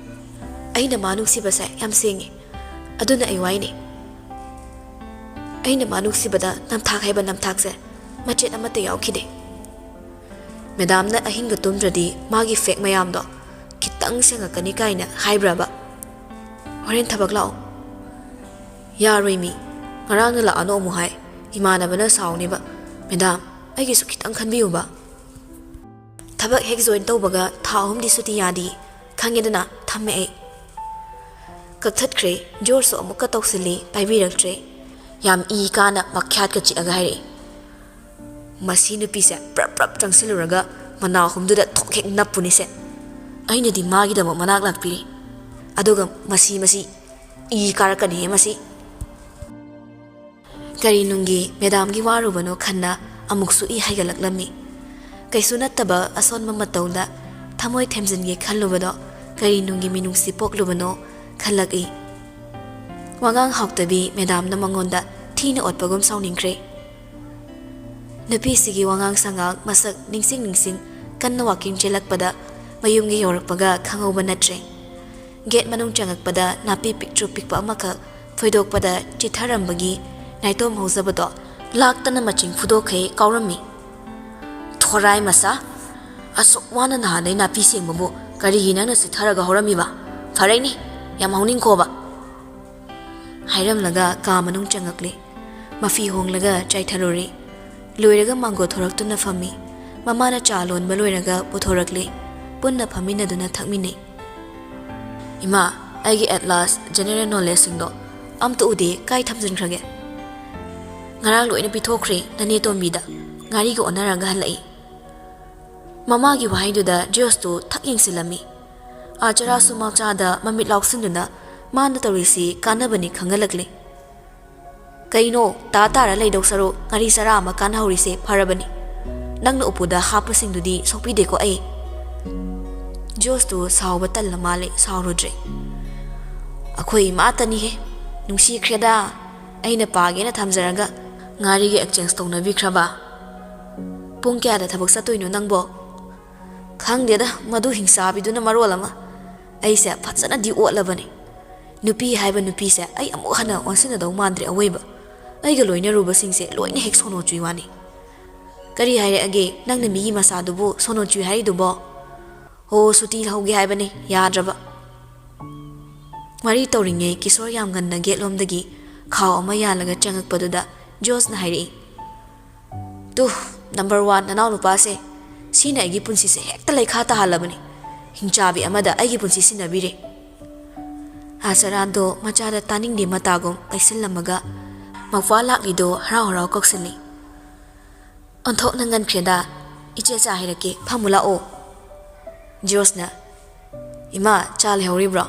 "ꯑꯩꯅ ꯃꯥ ꯅꯨꯡꯁꯤꯕꯁꯦ ꯌꯥꯝ ꯁꯦꯡꯉꯤ꯫ ꯑꯗꯨꯅ ꯑꯩ ꯋꯥꯏꯅꯦ꯫ ꯑꯩꯅ ꯃꯥ ꯅꯨꯡꯁꯤꯕꯗ ꯅꯝꯊꯥꯛ ꯍꯥꯏꯕ ꯅꯝꯊꯥꯛꯁꯦ ꯃꯆꯦꯠ ꯑꯃꯠꯇ ꯌꯥꯎꯈꯤꯗꯦ꯫" "ꯃꯦꯗꯥꯝꯅ ꯑꯍꯤꯡꯒ ꯇꯨꯝꯗ꯭ꯔꯗꯤ ꯃꯥꯒꯤ ꯐꯦꯛ ꯃꯌꯥꯝꯗꯣ ꯈꯤꯇꯪ ꯁꯦꯡꯉꯛꯀꯅꯤ ꯀꯥꯏꯅ ꯍꯥꯏꯕ꯭ꯔꯕ? ꯍꯣꯔꯦꯟ ꯊꯕꯛ ꯂꯥꯛꯑꯣ꯫" "ꯌꯥꯔꯣꯏ ꯃꯤ, ꯉꯔꯥꯡꯅ ꯂꯥꯛꯑꯅꯣ ꯑꯃꯨꯛ ꯍꯥꯏ꯫ ꯏꯃꯥꯟꯅꯕꯅ ꯁꯥꯎꯅꯦꯕ꯫ ꯃꯦꯗꯥꯝ, ꯑꯩꯒꯤꯁꯨ ꯈꯤꯇꯪ ꯈꯟꯕꯤꯌꯨꯕ꯫" "ꯊꯕꯛ ꯍꯦꯛ ꯖꯣꯏꯟ ꯇꯧꯕꯒ ꯊꯥ ꯑꯍꯨꯝꯗꯤ ꯁꯨꯇꯤ ꯌꯥꯗꯤ꯫ ꯈꯪꯉꯦꯗꯅ, ꯊꯝꯃꯦ ꯑꯩ꯫" ꯀꯛꯊꯠꯈ꯭ꯔꯦ꯫ ꯖꯣꯔꯖꯁꯨ ꯑꯃꯨꯛꯀ ꯇꯧꯁꯤꯜꯂꯤ, ꯄꯥꯏꯕꯤꯔꯛꯇ꯭ꯔꯦ꯫ ꯌꯥꯝ ꯏ ꯀꯥꯅ ꯃꯈ꯭ꯌꯥꯠꯀ ꯆꯤꯛꯑꯒ ꯍꯥꯏꯔꯛꯏ, "ꯃꯁꯤ ꯅꯨꯄꯤꯁꯦ ꯄ꯭ꯔꯞ ꯄ꯭ꯔꯞ ꯆꯪꯁꯤꯜꯂꯨꯔꯒ ꯃꯅꯥ ꯑꯍꯨꯝꯗꯨꯗ ꯊꯣꯛ ꯍꯦꯛ ꯅꯞꯄꯨꯅꯤꯁꯦ꯫ ꯑꯩꯅꯗꯤ ꯃꯥꯒꯤꯗꯃꯛ ꯃꯅꯥꯛ ꯂꯥꯛꯄꯤꯔꯤ꯫ ꯑꯗꯨꯒ ꯃꯁꯤ, ꯃꯁꯤ ꯏ ꯀꯥꯔꯛꯀꯅꯤꯍꯦ ꯃꯁꯤ꯫" ꯀꯔꯤ ꯅꯨꯡꯒꯤ ꯃꯦꯗꯥꯝꯒꯤ ꯋꯥꯔꯨꯕꯅꯣ ꯈꯟꯅ ꯑꯃꯨꯛꯁꯨ ꯏ ꯍꯥꯏꯒꯠꯂꯛꯂꯝꯃꯤ꯫ ꯀꯩꯁꯨ ꯅꯠꯇꯕ ꯑꯁꯣꯟꯕ ꯃꯇꯧꯗ ꯊꯃꯣꯏ ꯊꯦꯝꯖꯤꯟꯒꯦ ꯈꯜꯂꯨꯕꯗꯣ ꯀꯔꯤ ꯅꯨꯡꯒꯤ ꯃꯤꯅꯨꯡꯁꯤ ꯄꯣꯛꯂꯨꯕꯅꯣ ꯈꯜꯂꯛꯏ꯫ ꯋꯥꯉꯥꯡ ꯍꯥꯎꯇꯕꯤ ꯃꯦꯗꯥꯝꯅ ꯃꯉꯣꯟꯗ ꯊꯤꯅ ꯑꯣꯠꯄꯒꯨꯝ ꯁꯥꯎꯅꯤꯡꯈ꯭ꯔꯦ꯫ ꯅꯨꯄꯤꯁꯤꯒꯤ ꯋꯥꯉꯥꯡ ꯁꯉꯥꯡ ꯃꯁꯛ ꯅꯤꯡꯁꯤꯡ ꯅꯤꯡꯁꯤꯡ ꯀꯟꯅ ꯋꯥꯀꯤꯡ ꯆꯦꯜꯂꯛꯄꯗ ꯃꯌꯨꯝꯒꯤ ꯌꯧꯔꯛꯄꯒ ꯈꯪꯍꯧꯕ ꯅꯠꯇ꯭ꯔꯦ꯫ ꯒꯦꯠ ꯃꯅꯨꯡ ꯆꯪꯉꯛꯄꯗ ꯅꯥꯄꯤ ꯄꯤꯛꯇ꯭ꯔꯨ ꯄꯤꯛꯄ ꯑꯃꯈꯛ ꯐꯣꯏꯗꯣꯛꯄꯗ ꯆꯤꯠꯊꯔꯝꯕꯒꯤ ꯅꯥꯏꯇꯣꯝ ꯍꯧꯖꯕꯗꯣ ꯂꯥꯛꯇꯅ ꯃꯆꯤꯡ ꯐꯨꯗꯣꯛꯈꯩ ꯀꯥꯎꯔꯝꯃꯤ꯫ "ꯊꯣꯔꯥꯏ ꯃꯆꯥ, ꯑꯁꯨꯛ ꯋꯥꯅ ꯅꯍꯥꯟꯗꯩ ꯅꯥꯄꯤ ꯁꯦꯡꯕꯕꯨ ꯀꯔꯤꯒꯤ ꯅꯪꯅ ꯆꯤꯠꯊꯔꯒ ꯍꯧꯔꯝꯃꯤꯕ? ꯐꯔꯩꯅꯤ, ꯌꯥꯝ ꯍꯧꯅꯤꯡꯈꯣꯕ!" ꯍꯥꯏꯔꯝꯂꯒ ꯀꯥ ꯃꯅꯨꯡ ꯆꯪꯉꯛꯂꯦ꯫ ꯃꯐꯤ ꯍꯣꯡꯂꯒ ꯆꯥꯏꯊꯔꯨꯔꯦ꯫ ꯂꯣꯏꯔꯒ ꯃꯥꯡꯒꯣꯜ ꯊꯣꯔꯛꯇꯨꯅ ꯐꯝꯃꯤ꯫ ꯃꯃꯥꯅ ꯆꯥ ꯂꯣꯟꯕ ꯂꯣꯏꯔꯒ ꯄꯨꯊꯣꯔꯛꯂꯦ꯫ ꯄꯨꯟꯅ ꯐꯝꯃꯤꯟꯅꯗꯨꯅ ꯊꯛꯃꯤꯟꯅꯩ꯫ "ꯏꯃꯥ, ꯑꯩꯒꯤ ꯑꯦꯠꯂꯥꯁ ꯖꯦꯅꯦꯔꯦꯜ ꯅꯣꯂꯦꯖꯁꯤꯡꯗꯣ ꯑꯝꯇ ꯎꯗꯦ, ꯀꯥꯏ ꯊꯝꯖꯤꯟꯈ꯭ꯔꯒꯦ?" "ꯉꯔꯥꯡ ꯂꯣꯏꯅ ꯄꯤꯊꯣꯛꯈ꯭ꯔꯦ ꯅꯅꯦ ꯇꯣꯝꯕꯤꯗ", ꯉꯥꯔꯤꯒ ꯑꯣꯟꯅꯔꯒ ꯍꯜꯂꯛꯏ꯫ ꯃꯃꯥꯒꯤ ꯋꯥꯍꯩꯗꯨꯗ ꯖꯣꯁꯇꯨ ꯊꯛ ꯌꯦꯡꯁꯤꯜꯂꯝꯃꯤ꯫ ꯑꯥ ꯆꯔꯥꯁꯨ ꯃꯆꯥꯗ ꯃꯃꯤꯠ ꯂꯥꯎꯁꯤꯟꯗꯨꯅ ꯃꯥꯅ ꯇꯧꯔꯤꯁꯤ ꯀꯥꯟꯅꯕꯅꯤ ꯈꯪꯍꯜꯂꯛꯂꯦ꯫ "ꯀꯩꯅꯣ, ꯇꯥ ꯇꯥꯔ ꯂꯩꯗꯧ ꯁꯔꯨꯛ ꯉꯥꯔꯤ ꯆꯔꯥ ꯑꯃ ꯀꯥꯟꯅꯍꯧꯔꯤꯁꯦ ꯐꯔꯕꯅꯤ꯫ ꯅꯪꯅ ꯎꯄꯨꯗ ꯍꯥꯞꯄꯁꯤꯡꯗꯨꯗꯤ ꯁꯣꯛꯄꯤꯗꯦꯀꯣ ꯑꯩ?" ꯖꯣꯁꯇꯨ ꯁꯥꯎꯕ ꯇꯜꯂ ꯃꯥꯜꯂꯦ, ꯁꯥꯎꯔꯨꯗ꯭ꯔꯦ꯫ "ꯑꯩꯈꯣꯏ ꯏꯃꯥꯇꯅꯤꯍꯦ, ꯅꯨꯡꯁꯤꯈ꯭ꯔꯦꯗ꯫ ꯑꯩꯅ ꯄꯥꯒꯦꯅ ꯊꯝꯖꯔꯒ ꯉꯥꯔꯤꯒ ꯑꯦꯛꯆꯦꯟꯖ ꯇꯧꯅꯕꯤꯈ꯭ꯔꯕ?" "ꯄꯨꯡ ꯀꯌꯥꯗ ꯊꯕꯛ ꯆꯠꯇꯣꯏꯅꯣ ꯅꯪꯕꯣ?" "ꯈꯪꯗꯦꯗ, ꯃꯗꯨ ꯍꯤꯡꯆꯥꯕꯤꯗꯨꯅ ꯃꯔꯣꯜ ꯑꯃ꯫ ꯑꯩꯁꯦ ꯐꯖꯅꯗꯤ ꯑꯣꯠꯂꯕꯅꯤ꯫ ꯅꯨꯄꯤ ꯍꯥꯏꯕ ꯅꯨꯄꯤꯁꯦ ꯑꯩ ꯑꯃꯨꯛ ꯍꯟꯅ ꯑꯣꯟꯁꯤꯟꯅꯗꯧ ꯃꯥꯟꯗ꯭ꯔꯦ ꯑꯋꯣꯏꯕ꯫ ꯑꯩꯒ ꯂꯣꯏꯅꯔꯨꯕꯁꯤꯡꯁꯦ ꯂꯣꯏꯅ ꯍꯦꯛ ꯁꯣꯅꯣ ꯆꯨꯏ ꯋꯥꯅꯤ꯫" "ꯀꯔꯤ ꯍꯥꯏꯔꯛꯑꯒꯦ? ꯅꯪꯅ ꯃꯤꯒꯤ ꯃꯆꯥꯗꯨꯕꯨ ꯁꯣꯅꯣ ꯆꯨꯏ ꯍꯥꯏꯔꯤꯗꯨꯕꯣ?" "ꯍꯣ, ꯁꯨꯇꯤ ꯂꯧꯍꯧꯒꯦ ꯍꯥꯏꯕꯅꯤ, ꯌꯥꯗ꯭ꯔꯕ꯫" ꯋꯥꯔꯤ ꯇꯧꯔꯤꯉꯩ ꯀꯤꯁꯣꯔ ꯌꯥꯝ ꯉꯟꯅ ꯒꯦꯠꯂꯣꯝꯗꯒꯤ ꯈꯥꯎ ꯑꯃ ꯌꯥꯜꯂꯒ ꯆꯪꯉꯛꯄꯗꯨꯗ ꯖꯣꯁꯅ ꯍꯥꯏꯔꯛꯏ, "ꯇꯨ, ꯅꯝꯕꯔ ꯋꯥꯟ ꯅꯅꯥꯎ ꯅꯨꯄꯥꯁꯦ, ꯁꯤꯅ ꯑꯩꯒꯤ ꯄꯨꯟꯁꯤꯁꯦ ꯍꯦꯛꯇ ꯂꯩꯈꯥ ꯇꯥꯍꯜꯂꯕꯅꯤ꯫ ꯍꯤꯡꯆꯥꯕꯤ ꯑꯃꯗ ꯑꯩꯒꯤ ꯄꯨꯟꯁꯤ ꯁꯤꯟꯅꯕꯤꯔꯦ꯫" ꯑꯥꯆꯔꯥꯗꯣ ꯃꯆꯥꯗ ꯇꯥꯅꯤꯡꯗꯦ ꯃꯇꯥꯒꯨꯝ ꯄꯩꯁꯤꯜꯂꯝꯃꯒ ꯃꯧꯄ꯭ꯋꯥ ꯂꯥꯛꯂꯤꯗꯣ ꯍꯔꯥꯎ ꯍꯔꯥꯎ ꯀꯧꯁꯤꯜꯂꯤ꯫ "ꯑꯣꯟꯊꯣꯛꯅ ꯉꯟꯈ꯭ꯔꯦꯗ꯫ ꯏꯆꯦ, ꯆꯥ ꯍꯩꯔꯛꯀꯦ, ꯐꯝꯃꯨ ꯂꯥꯛꯑꯣ꯫" ꯖꯣꯁꯅ, "ꯏꯃꯥ, ꯆꯥ ꯂꯩꯍꯧꯔꯤꯕ꯭ꯔꯣ?"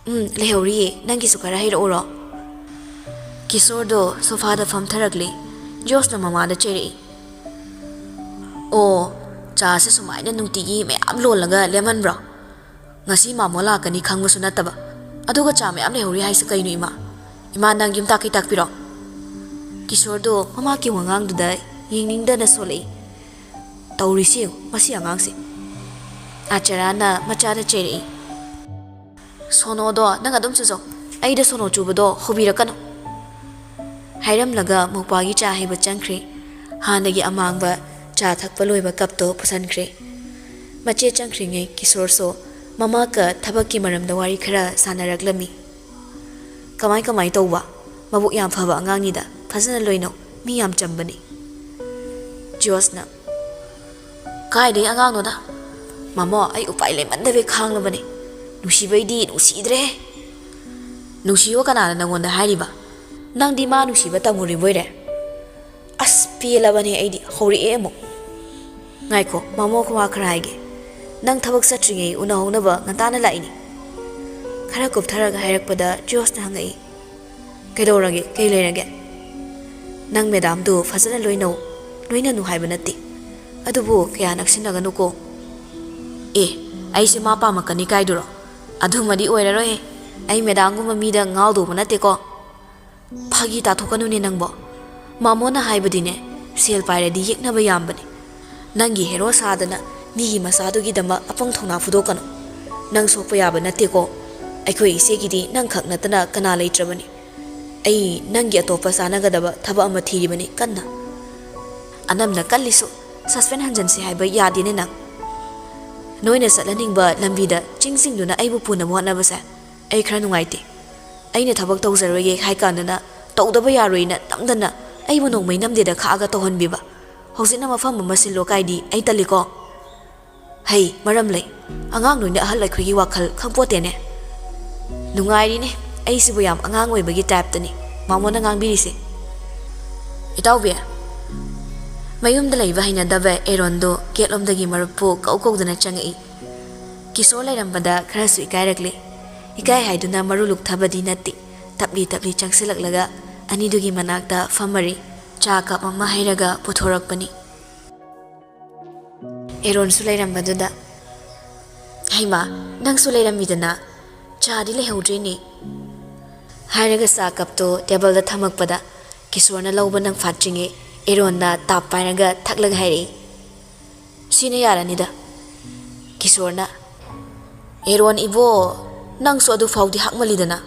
"ꯎꯝ, ꯂꯩꯍꯧꯔꯤꯌꯦ꯫ ꯅꯪꯒꯤꯁꯨ ꯈꯔ ꯍꯩꯔꯛꯎꯔꯣ?" ꯀꯤꯁꯣꯔꯗꯣ ꯁꯣꯐꯥꯗ ꯐꯝꯊꯔꯛꯂꯦ꯫ ꯖꯣꯁꯅ ꯃꯃꯥꯗ ꯆꯩꯔꯛꯏ꯫ "ꯑꯣ, ꯆꯥꯁꯦ ꯁꯨꯃꯥꯏꯅ ꯅꯨꯡꯇꯤꯒꯤ ꯃꯌꯥꯝ ꯂꯣꯜꯂꯒ ꯂꯦꯝꯍꯟꯕ꯭ꯔꯣ? ꯉꯁꯤ ꯃꯥꯃꯣ ꯂꯥꯛꯀꯅꯤ ꯈꯪꯕꯁꯨ ꯅꯠꯇꯕ, ꯑꯗꯨꯒ ꯆꯥ ꯃꯌꯥꯝ ꯂꯩꯍꯧꯔꯤ ꯍꯥꯏꯁꯦ ꯀꯩꯅꯣ, ꯏꯃꯥ? ꯏꯃꯥ, ꯅꯪ ꯌꯨꯝ ꯇꯥꯛꯀꯩ ꯇꯥꯛꯄꯤꯔꯣ?" ꯀꯤꯁꯣꯔꯗꯣ ꯃꯃꯥꯒꯤ ꯋꯥꯉꯥꯡꯗꯨꯗ ꯌꯦꯡꯅꯤꯡꯗꯅ ꯁꯣꯜꯂꯛꯏ꯫ "ꯇꯧꯔꯤꯁꯤ ꯌꯦꯡꯉꯨ, ꯃꯁꯤ ꯑꯉꯥꯡꯁꯦ꯫" ꯑꯥꯆꯥꯔꯥꯅ ꯃꯆꯥꯗ ꯆꯩꯔꯛꯏ꯫ "ꯁꯣꯅꯣꯗꯣ ꯅꯪ ꯑꯗꯨꯝ ꯆꯨꯖꯧ, ꯑꯩꯗ ꯁꯣꯅꯣ ꯆꯨꯕꯗꯣ ꯍꯧꯕꯤꯔꯛꯀꯅꯨ꯫" ꯍꯥꯏꯔꯝꯂꯒ ꯃꯧꯄ꯭ꯋꯥꯒꯤ ꯆꯥ ꯍꯩꯕ ꯆꯪꯈ꯭ꯔꯦ꯫ ꯍꯥꯟꯅꯒꯤ ꯑꯃꯥꯡꯕ ꯆꯥ ꯊꯛꯄ ꯂꯣꯏꯕ ꯀꯞꯇꯣ ꯄꯨꯁꯟꯈ꯭ꯔꯦ꯫ ꯃꯆꯦ ꯆꯪꯈ꯭ꯔꯤꯉꯩ ꯀꯤꯁꯣꯔꯁꯨ ꯃꯃꯥꯒ ꯊꯕꯛꯀꯤ ꯃꯔꯝꯗ ꯋꯥꯔꯤ ꯈꯔ ꯁꯥꯟꯅꯔꯛꯂꯝꯃꯤ꯫ "ꯀꯃꯥꯏ ꯀꯃꯥꯏ ꯇꯧꯕ? ꯃꯕꯨꯛ ꯌꯥꯝ ꯐꯕ ꯑꯉꯥꯡꯅꯤꯗ, ꯐꯖꯅ ꯂꯣꯏꯅꯧ, ꯃꯤ ꯌꯥꯝ ꯆꯝꯕꯅꯤ꯫" ꯖꯣꯁꯅ, "ꯀꯥꯏꯗꯩ ꯑꯉꯥꯡꯅꯣꯗ? ꯃꯥꯃꯣ, ꯑꯩ ꯎꯄꯥꯏ ꯂꯩꯃꯟꯗꯕꯩ ꯈꯥꯡꯂꯕꯅꯦ꯫ ꯅꯨꯡꯁꯤꯕꯩꯗꯤ ꯅꯨꯡꯁꯤꯗ꯭ꯔꯦ꯫" "ꯅꯨꯡꯁꯤꯌꯣ ꯀꯅꯥꯅ ꯅꯪꯉꯣꯟꯗ ꯍꯥꯏꯔꯤꯕ? ꯅꯪꯗꯤ ꯃꯥ ꯅꯨꯡꯁꯤꯕ ꯇꯝꯃꯨꯔꯤꯕꯣꯏꯔꯦ?" "ꯑꯁ, ꯄꯦꯜꯂꯕꯅꯦ ꯑꯩꯗꯤ, ꯍꯧꯔꯛꯑꯦ ꯑꯃꯨꯛ꯫" "ꯉꯥꯏꯈꯣ, ꯃꯥꯃꯣ ꯋꯥ ꯈꯔ ꯍꯥꯏꯒꯦ꯫ ꯅꯪ ꯊꯕꯛ ꯆꯠꯇ꯭ꯔꯤꯉꯩ ꯎꯅꯍꯧꯅꯕ ꯉꯟꯇꯥꯅ ꯂꯥꯛꯏꯅꯤ꯫" ꯈꯔ ꯀꯨꯞꯊꯔꯒ ꯍꯥꯏꯔꯛꯄꯗ ꯖꯣꯁꯅ ꯍꯪꯉꯛꯏ, "ꯀꯩꯗꯧꯔꯒꯦ? ꯀꯩ ꯂꯩꯔꯒꯦ?" "ꯅꯪ ꯃꯦꯗꯥꯝꯗꯨ ꯐꯖꯅ ꯂꯣꯏꯅꯧ, ꯂꯣꯏꯅꯅꯨ ꯍꯥꯏꯕ ꯅꯠꯇꯦ, ꯑꯗꯨꯕꯨ ꯀꯌꯥ ꯅꯛꯁꯤꯟꯅꯒꯅꯨꯀꯣ꯫" "ꯑꯦ, ꯑꯩꯁꯦ ꯃꯥ ꯄꯥꯝꯃꯛꯀꯅꯤ ꯀꯥꯏꯗꯨꯔꯣ? ꯑꯗꯨꯃꯗꯤ ꯑꯣꯏꯔꯔꯣꯏꯍꯦ꯫ ꯑꯩ ꯃꯦꯗꯥꯝꯒꯨꯝꯕ ꯃꯤꯗ ꯉꯥꯎꯗꯧꯕ ꯅꯠꯇꯦꯀꯣ꯫" "ꯐꯥꯒꯤ ꯇꯥꯊꯣꯛꯀꯅꯨꯅꯦ ꯅꯪꯕꯣ꯫ ꯃꯥꯃꯣꯅ ꯍꯥꯏꯕꯗꯤꯅꯦ, ꯁꯦꯜ ꯄꯥꯏꯔꯗꯤ ꯌꯦꯛꯅꯕ ꯌꯥꯝꯕꯅꯦ꯫ ꯅꯪꯒꯤ ꯍꯦꯔꯣ ꯁꯥꯗꯅ ꯃꯤꯒꯤ ꯃꯆꯥꯗꯨꯒꯤꯗꯃꯛ ꯑꯄꯪ ꯊꯧꯅꯥ ꯐꯨꯗꯣꯛꯀꯅꯨ꯫ ꯅꯪ ꯁꯣꯛꯄ ꯌꯥꯕ ꯅꯠꯇꯦꯀꯣ꯫ ꯑꯩꯈꯣꯏ ꯏꯆꯦꯒꯤꯗꯤ ꯅꯪꯈꯛ ꯅꯠꯇꯅ ꯀꯅꯥ ꯂꯩꯇ꯭ꯔꯕꯅꯤ꯫ ꯑꯩ ꯅꯪꯒꯤ ꯑꯇꯣꯞꯄ ꯆꯥꯟꯅꯒꯗꯕ ꯊꯕꯛ ꯑꯃ ꯊꯤꯔꯤꯕꯅꯤ ꯀꯟꯅ꯫ ꯑꯅꯝꯅ ꯀꯜꯂꯤꯁꯨ, ꯁꯁꯄꯦꯟ ꯍꯟꯖꯟꯁꯤ ꯍꯥꯏꯕ ꯌꯥꯗꯦꯅꯦ ꯅꯪ꯫ ꯅꯣꯏꯅ ꯆꯠꯍꯟꯅꯤꯡꯕ ꯂꯝꯕꯤꯗ ꯆꯤꯡꯁꯤꯡꯗꯨꯅ ꯑꯩꯕꯨ ꯄꯨꯅꯕ ꯍꯣꯠꯅꯕꯁꯦ ꯑꯩ ꯈꯔ ꯅꯨꯡꯉꯥꯏꯇꯦ꯫ ꯑꯩꯅ ꯊꯕꯛ ꯇꯧꯖꯔꯣꯏꯒꯦ ꯍꯥꯏ ꯀꯥꯟꯗꯅ ꯇꯧꯗꯕ ꯌꯥꯔꯣꯏꯅ ꯅꯝꯗꯅ ꯑꯩꯕꯨ ꯅꯣꯡꯃꯩ ꯅꯝꯗꯦꯗ ꯈꯥꯛꯑꯒ ꯇꯧꯍꯟꯕꯤꯕ꯫ ꯍꯧꯖꯤꯛꯅ ꯃꯐꯝ ꯑꯃ ꯁꯤꯜꯂꯣ ꯀꯥꯏꯗꯤ ꯑꯩ ꯇꯜꯂꯤꯀꯣ꯫ ꯍꯩ, ꯃꯔꯝ ꯂꯩ꯫ ꯑꯉꯥꯡ ꯅꯣꯏꯅ ꯑꯍꯜ ꯑꯩꯈꯣꯏꯒꯤ ꯋꯥꯈꯜ ꯈꯪꯄꯣꯠꯇꯦꯅꯦ꯫ ꯅꯨꯡꯉꯥꯏꯔꯤꯅꯦ, ꯑꯩꯁꯤꯕꯨ ꯌꯥꯝ ꯑꯉꯥꯡ ꯑꯣꯏꯕꯒꯤ ꯇꯥꯏꯞꯇꯅꯤ ꯃꯥꯃꯣꯅ ꯉꯥꯡꯕꯤꯔꯤꯁꯦ꯫ ꯏꯇꯥꯎꯕꯤ, ꯃꯌꯨꯝꯗ ꯂꯩꯕ ꯍꯩꯅꯗꯕ ꯑꯦꯔꯣꯟꯗꯣ ꯒꯦꯠꯂꯣꯝꯗꯒꯤ ꯃꯔꯨꯞꯄꯨ ꯀꯧ ꯀꯧꯗꯅ ꯆꯪꯉꯛꯏ꯫ ꯀꯤꯁꯣꯔ ꯂꯩꯔꯝꯕꯗ ꯈꯔꯁꯨ ꯏꯀꯥꯏꯔꯛꯂꯦ꯫ ꯏꯀꯥꯏ ꯍꯥꯏꯗꯨꯅ ꯃꯔꯨ ꯂꯨꯛꯊꯕꯗꯤ ꯅꯠꯇꯦ꯫ ꯇꯞꯂꯤ ꯇꯞꯂꯤ ꯆꯪꯁꯤꯜꯂꯛꯂꯒ ꯑꯅꯤꯗꯨꯒꯤ ꯃꯅꯥꯛꯇ ꯐꯝꯃꯔꯤ꯫ ꯆꯥ ꯀꯞ ꯑꯃ ꯍꯩꯔꯒ ꯄꯨꯊꯣꯔꯛꯄꯅꯤ꯫ ꯑꯦꯔꯣꯟꯁꯨ ꯂꯩꯔꯝꯕꯗꯨꯗ, "ꯍꯩꯃꯥ, ꯅꯪꯁꯨ ꯂꯩꯔꯝꯃꯤꯗꯅ, ꯆꯥꯗꯤ ꯂꯩꯍꯧꯗ꯭ꯔꯦꯅꯦ?" ꯍꯥꯏꯔꯒ ꯆꯥ ꯀꯞꯇꯣ ꯇꯦꯕꯜꯗ ꯊꯝꯃꯛꯄꯗ ꯀꯤꯁꯣꯔꯅ ꯂꯧꯕ ꯅꯪ ꯐꯥꯠꯇ꯭ꯔꯤꯉꯩ ꯑꯦꯔꯣꯟꯅ ꯇꯥꯞ ꯄꯥꯏꯔꯒ ꯊꯛꯂꯒ ꯍꯥꯏꯔꯛꯏ, "ꯁꯤꯅ ꯌꯥꯔꯅꯤꯗ꯫" ꯀꯤꯁꯣꯔꯅ, "ꯑꯦꯔꯣꯟ ꯏꯕꯣ, ꯅꯪꯁꯨ ꯑꯗꯨ ꯐꯥꯎꯗꯤ ꯍꯥꯛꯃꯜꯂꯤꯗꯅ꯫"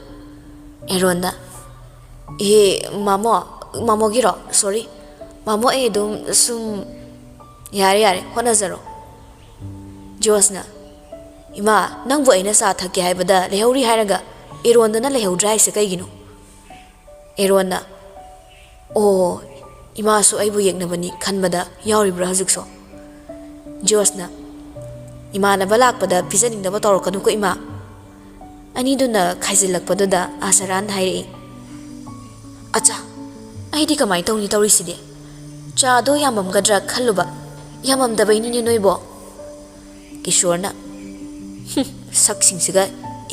ꯑꯦꯔꯣꯟꯅ, "ꯏꯍꯦ, ꯃꯥꯃꯣ, ꯃꯥꯃꯣꯒꯤꯔꯣ? ꯁꯣꯔꯤ, ꯃꯥꯃꯣ, ꯑꯩ ꯑꯗꯨꯝ ꯁꯨꯝ"꯫ "ꯌꯥꯔꯦ, ꯌꯥꯔꯦ, ꯍꯣꯠꯅꯖꯔꯣ꯫" ꯖꯣꯁꯅ, "ꯏꯃꯥ, ꯅꯪꯕꯨ ꯑꯩꯅ ꯆꯥ ꯊꯛꯀꯦ ꯍꯥꯏꯕꯗ ꯂꯩꯍꯧꯔꯤ ꯍꯥꯏꯔꯒ ꯑꯦꯔꯣꯟꯗꯅ ꯂꯩꯍꯧꯗ꯭ꯔꯦ ꯍꯥꯏꯁꯦ ꯀꯩꯒꯤꯅꯣ?" ꯑꯦꯔꯣꯟꯅ, "ꯑꯣ, ꯏꯃꯥꯁꯨ ꯑꯩꯕꯨ ꯌꯦꯛꯅꯕꯅꯤ ꯈꯟꯕꯗ ꯌꯥꯎꯔꯤꯕ꯭ꯔꯥ ꯍꯧꯖꯤꯛꯁꯨ?" ꯖꯣꯁꯅ, "ꯏꯃꯥꯟꯅꯕ ꯂꯥꯛꯄꯗ ꯄꯤꯖꯅꯤꯡꯗꯕ ꯇꯧꯔꯛꯀꯅꯨꯀꯣ, ꯏꯃꯥ꯫" ꯑꯅꯤꯗꯨꯅ ꯈꯥꯏꯖꯤꯜꯂꯛꯄꯗꯨꯗ ꯑꯥꯁꯔꯥꯟ ꯍꯥꯏꯔꯛꯏ, "ꯑꯆꯥ, ꯑꯩꯗꯤ ꯀꯃꯥꯏꯅ ꯇꯧꯅꯤ ꯇꯧꯔꯤꯁꯤꯗꯤ? ꯆꯥꯗꯣ ꯌꯥꯝꯃꯝꯒꯗ꯭ꯔꯥ ꯈꯜꯂꯨꯕ, ꯌꯥꯝꯃꯝꯗꯕꯩꯅꯤꯅꯦ ꯅꯣꯏꯕꯣ꯫" ꯀꯤꯁꯣꯔꯅ, "ꯍꯨꯝ, ꯁꯛꯁꯤꯡꯁꯤꯒ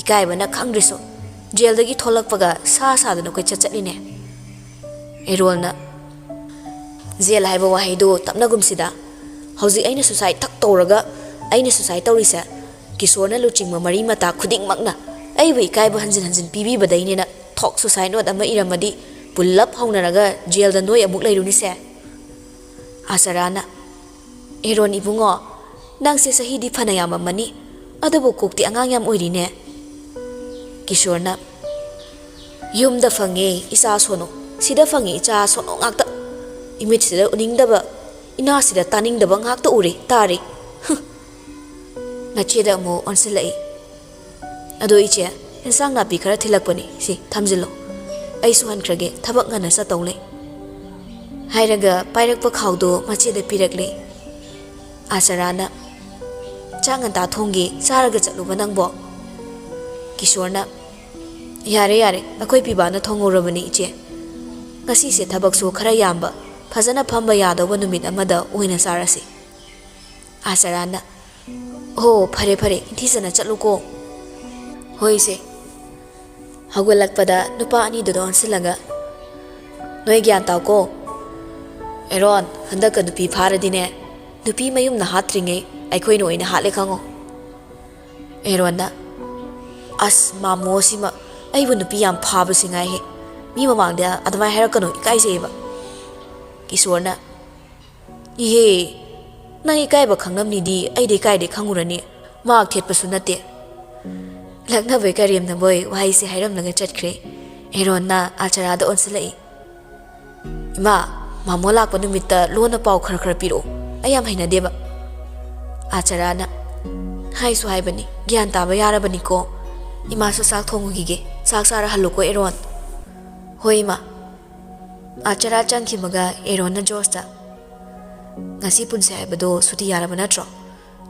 ꯏꯀꯥꯏꯕꯅ ꯈꯪꯗ꯭ꯔꯤꯁꯨ, ꯖꯦꯜꯗꯒꯤ ꯊꯣꯛꯂꯛꯄꯒ ꯁꯥ ꯁꯥꯗꯅ ꯀꯣꯏꯆꯠ ꯆꯠꯂꯤꯅꯦ꯫" ꯑꯦꯔꯣꯜꯅ, "ꯖꯦꯜ ꯍꯥꯏꯕ ꯋꯥꯍꯩꯗꯨ ꯇꯞꯅꯒꯨꯝꯁꯤꯗ꯫ ꯍꯧꯖꯤꯛ ꯑꯩꯅ ꯁꯨꯁꯥꯏꯠ ꯊꯛ ꯇꯧꯔꯒ, ꯑꯩꯅ ꯁꯨꯁꯥꯏꯠ ꯇꯧꯔꯤꯁꯦ ꯀꯤꯁꯣꯔꯅ ꯂꯨꯆꯤꯡꯕ ꯃꯔꯤ ꯃꯇꯥ ꯈꯨꯗꯤꯡꯃꯛꯅ ꯑꯩꯕꯨ ꯏꯀꯥꯏꯕ ꯍꯟꯖꯤꯟ ꯍꯟꯖꯤꯟ ꯄꯤꯕꯤꯕꯗꯩꯅꯦꯅ ꯊꯣꯛ ꯁꯨꯁꯥꯏꯠ ꯅꯣꯠ ꯑꯃ ꯏꯔꯝꯃꯗꯤ ꯄꯨꯜꯂꯞ ꯍꯧꯅꯔꯒ ꯖꯦꯜꯗ ꯅꯣꯏ ꯑꯃꯨꯛ ꯂꯩꯔꯨꯅꯤꯁꯦ꯫" ꯑꯥꯁꯔꯥꯅ, "ꯑꯦꯔꯣꯟ ꯏꯕꯨꯡꯉꯣ, ꯅꯪꯁꯦ ꯆꯍꯤꯗꯤ ꯐꯅ ꯌꯥꯝꯃꯝꯃꯅꯤ, ꯑꯗꯨꯕꯨ ꯀꯣꯛꯇꯤ ꯑꯉꯥꯡ ꯌꯥꯝ ꯑꯣꯏꯔꯤꯅꯦ꯫" ꯀꯤꯁꯣꯔꯅ, "ꯌꯨꯝꯗ ꯐꯪꯉꯦ ꯏꯆꯥ ꯁꯣꯅꯣ, ꯁꯤꯗ ꯐꯪꯉꯦ ꯏꯆꯥ ꯁꯣꯅꯣ ꯉꯥꯛꯇ꯫ ꯏꯃꯤꯠꯁꯤꯗ ꯎꯅꯤꯡꯗꯕ, ꯏꯅꯥꯁꯤꯗ ꯇꯥꯅꯤꯡꯗꯕ ꯉꯥꯛꯇ ꯎꯔꯦ, ꯇꯥꯔꯦ꯫ ꯍꯨꯝ꯫" ꯃꯆꯦꯗ ꯑꯃꯨꯛ ꯑꯣꯟꯁꯤꯜꯂꯛꯏ꯫ "ꯑꯗꯣ ꯏꯆꯦ, ꯏꯟꯁꯥꯡ ꯅꯥꯄꯤ ꯈꯔ ꯊꯤꯜꯂꯛꯄꯅꯤ, ꯁꯤ ꯊꯝꯖꯤꯜꯂꯣ꯫ ꯑꯩꯁꯨ ꯍꯟꯈ꯭ꯔꯒꯦ, ꯊꯕꯛ ꯉꯟꯅ ꯆꯠꯇꯧ ꯂꯩ꯫" ꯍꯥꯏꯔꯒ ꯄꯥꯏꯔꯛꯄ ꯈꯥꯎꯗꯣ ꯃꯆꯦꯗ ꯄꯤꯔꯛꯂꯦ꯫ ꯑꯥꯁꯔꯥꯅ, "ꯆꯥꯛ ꯉꯟꯇꯥ ꯊꯣꯡꯒꯦ, ꯆꯥꯔꯒ ꯆꯠꯂꯨꯕ ꯅꯪꯕꯣ?" ꯀꯤꯁꯣꯔꯅ, "ꯌꯥꯔꯦ, ꯌꯥꯔꯦ, ꯑꯩꯈꯣꯏ ꯄꯤꯕꯥꯅ ꯊꯣꯡꯍꯧꯔꯕꯅꯤ, ꯏꯆꯦ꯫ ꯉꯁꯤꯁꯦ ꯊꯕꯛꯁꯨ ꯈꯔ ꯌꯥꯝꯕ, ꯐꯖꯅ ꯐꯝꯕ ꯌꯥꯗꯧꯕ ꯅꯨꯃꯤꯠ ꯑꯃꯗ ꯑꯣꯏꯅ ꯆꯥꯔꯁꯤ꯫" ꯑꯥꯁꯔꯥꯅ, "ꯍꯣ, ꯐꯔꯦ, ꯐꯔꯦ, ꯅꯤꯡꯊꯤꯖꯅ ꯆꯠꯂꯨꯀꯣ꯫" "ꯍꯣꯏ, ꯏꯆꯦ꯫" ꯍꯧꯒꯠꯂꯛꯄꯗ ꯅꯨꯄꯥ ꯑꯅꯤꯗꯨꯗ ꯑꯣꯟꯁꯤꯜꯂꯒ, "ꯅꯣꯏ ꯒ꯭ꯌꯥꯟ ꯇꯥꯎꯀꯣ꯫ "ꯑꯦꯔꯣꯟ, ꯍꯟꯗꯛꯀ ꯅꯨꯄꯤ ꯐꯥꯔꯗꯤꯅꯦ, ꯅꯨꯄꯤ ꯃꯌꯨꯝꯅ ꯍꯥꯠꯇ꯭ꯔꯤꯉꯩ ꯑꯩꯈꯣꯏꯅ ꯑꯣꯏꯅ ꯍꯥꯠꯂꯦ ꯈꯪꯉꯣ꯫" ꯑꯦꯔꯣꯟꯅ, "ꯑꯁ, ꯃꯥꯃꯣ ꯁꯤꯃ ꯑꯩꯕꯨ ꯅꯨꯄꯤ ꯌꯥꯝ ꯐꯥꯕꯁꯤ ꯉꯥꯏꯍꯦ꯫ ꯃꯤ ꯃꯃꯥꯡꯗ ꯑꯗꯨꯃꯥꯏꯅ ꯍꯥꯏꯔꯛꯀꯅꯨ, ꯏꯀꯥꯏꯖꯩꯌꯦꯕ꯫" ꯀꯤꯁꯣꯔꯅ, "ꯏꯍꯦ, ꯅꯪ ꯏꯀꯥꯏꯕ ꯈꯪꯂꯝꯅꯤꯗꯤ ꯑꯩꯗꯤ ꯀꯥꯏꯗꯩ ꯈꯪꯉꯨꯔꯅꯤ? ꯃꯍꯥꯛ ꯊꯦꯠꯄꯁꯨ ꯅꯠꯇꯦ꯫" ꯂꯛꯅꯕꯣꯏ ꯀꯔꯦꯝꯅꯕꯣꯏ ꯋꯥꯍꯩꯁꯦ ꯍꯥꯏꯔꯝꯂꯒ ꯆꯠꯈ꯭ꯔꯦ꯫ ꯑꯦꯔꯣꯟꯅ ꯑꯥꯆꯥꯔꯥꯗ ꯑꯣꯟꯁꯤꯜꯂꯛꯏ꯫ "ꯏꯃꯥ, ꯃꯥꯃꯣ ꯂꯥꯛꯄ ꯅꯨꯃꯤꯠꯇ ꯂꯣꯟꯅ ꯄꯥꯎ ꯈꯔ ꯈꯔ ꯄꯤꯔꯛꯑꯣ, ꯑꯩ ꯌꯥꯝ ꯍꯩꯅꯗꯦꯕ꯫" ꯑꯥꯆꯥꯔꯥꯅ, "ꯍꯥꯏꯁꯨ ꯍꯥꯏꯕꯅꯤ, ꯒ꯭ꯌꯥꯟ ꯇꯥꯕ ꯌꯥꯔꯕꯅꯤꯀꯣ꯫ ꯏꯃꯥꯁꯨ ꯆꯥꯛ ꯊꯣꯡꯉꯨꯈꯤꯒꯦ, ꯆꯥꯛ ꯆꯥꯔ ꯍꯜꯂꯨꯀꯣ ꯑꯦꯔꯣꯟ꯫" "ꯍꯣꯏ ꯏꯃꯥ꯫" ꯑꯥꯆꯥꯔꯥ ꯆꯪꯈꯤꯕꯒ ꯑꯦꯔꯣꯟꯅ ꯖꯣꯁꯇ, "ꯉꯁꯤ ꯄꯨꯟꯁꯦ ꯍꯥꯏꯕꯗꯣ ꯁꯨꯇꯤ ꯌꯥꯔꯕ ꯅꯠꯇ꯭ꯔꯣ?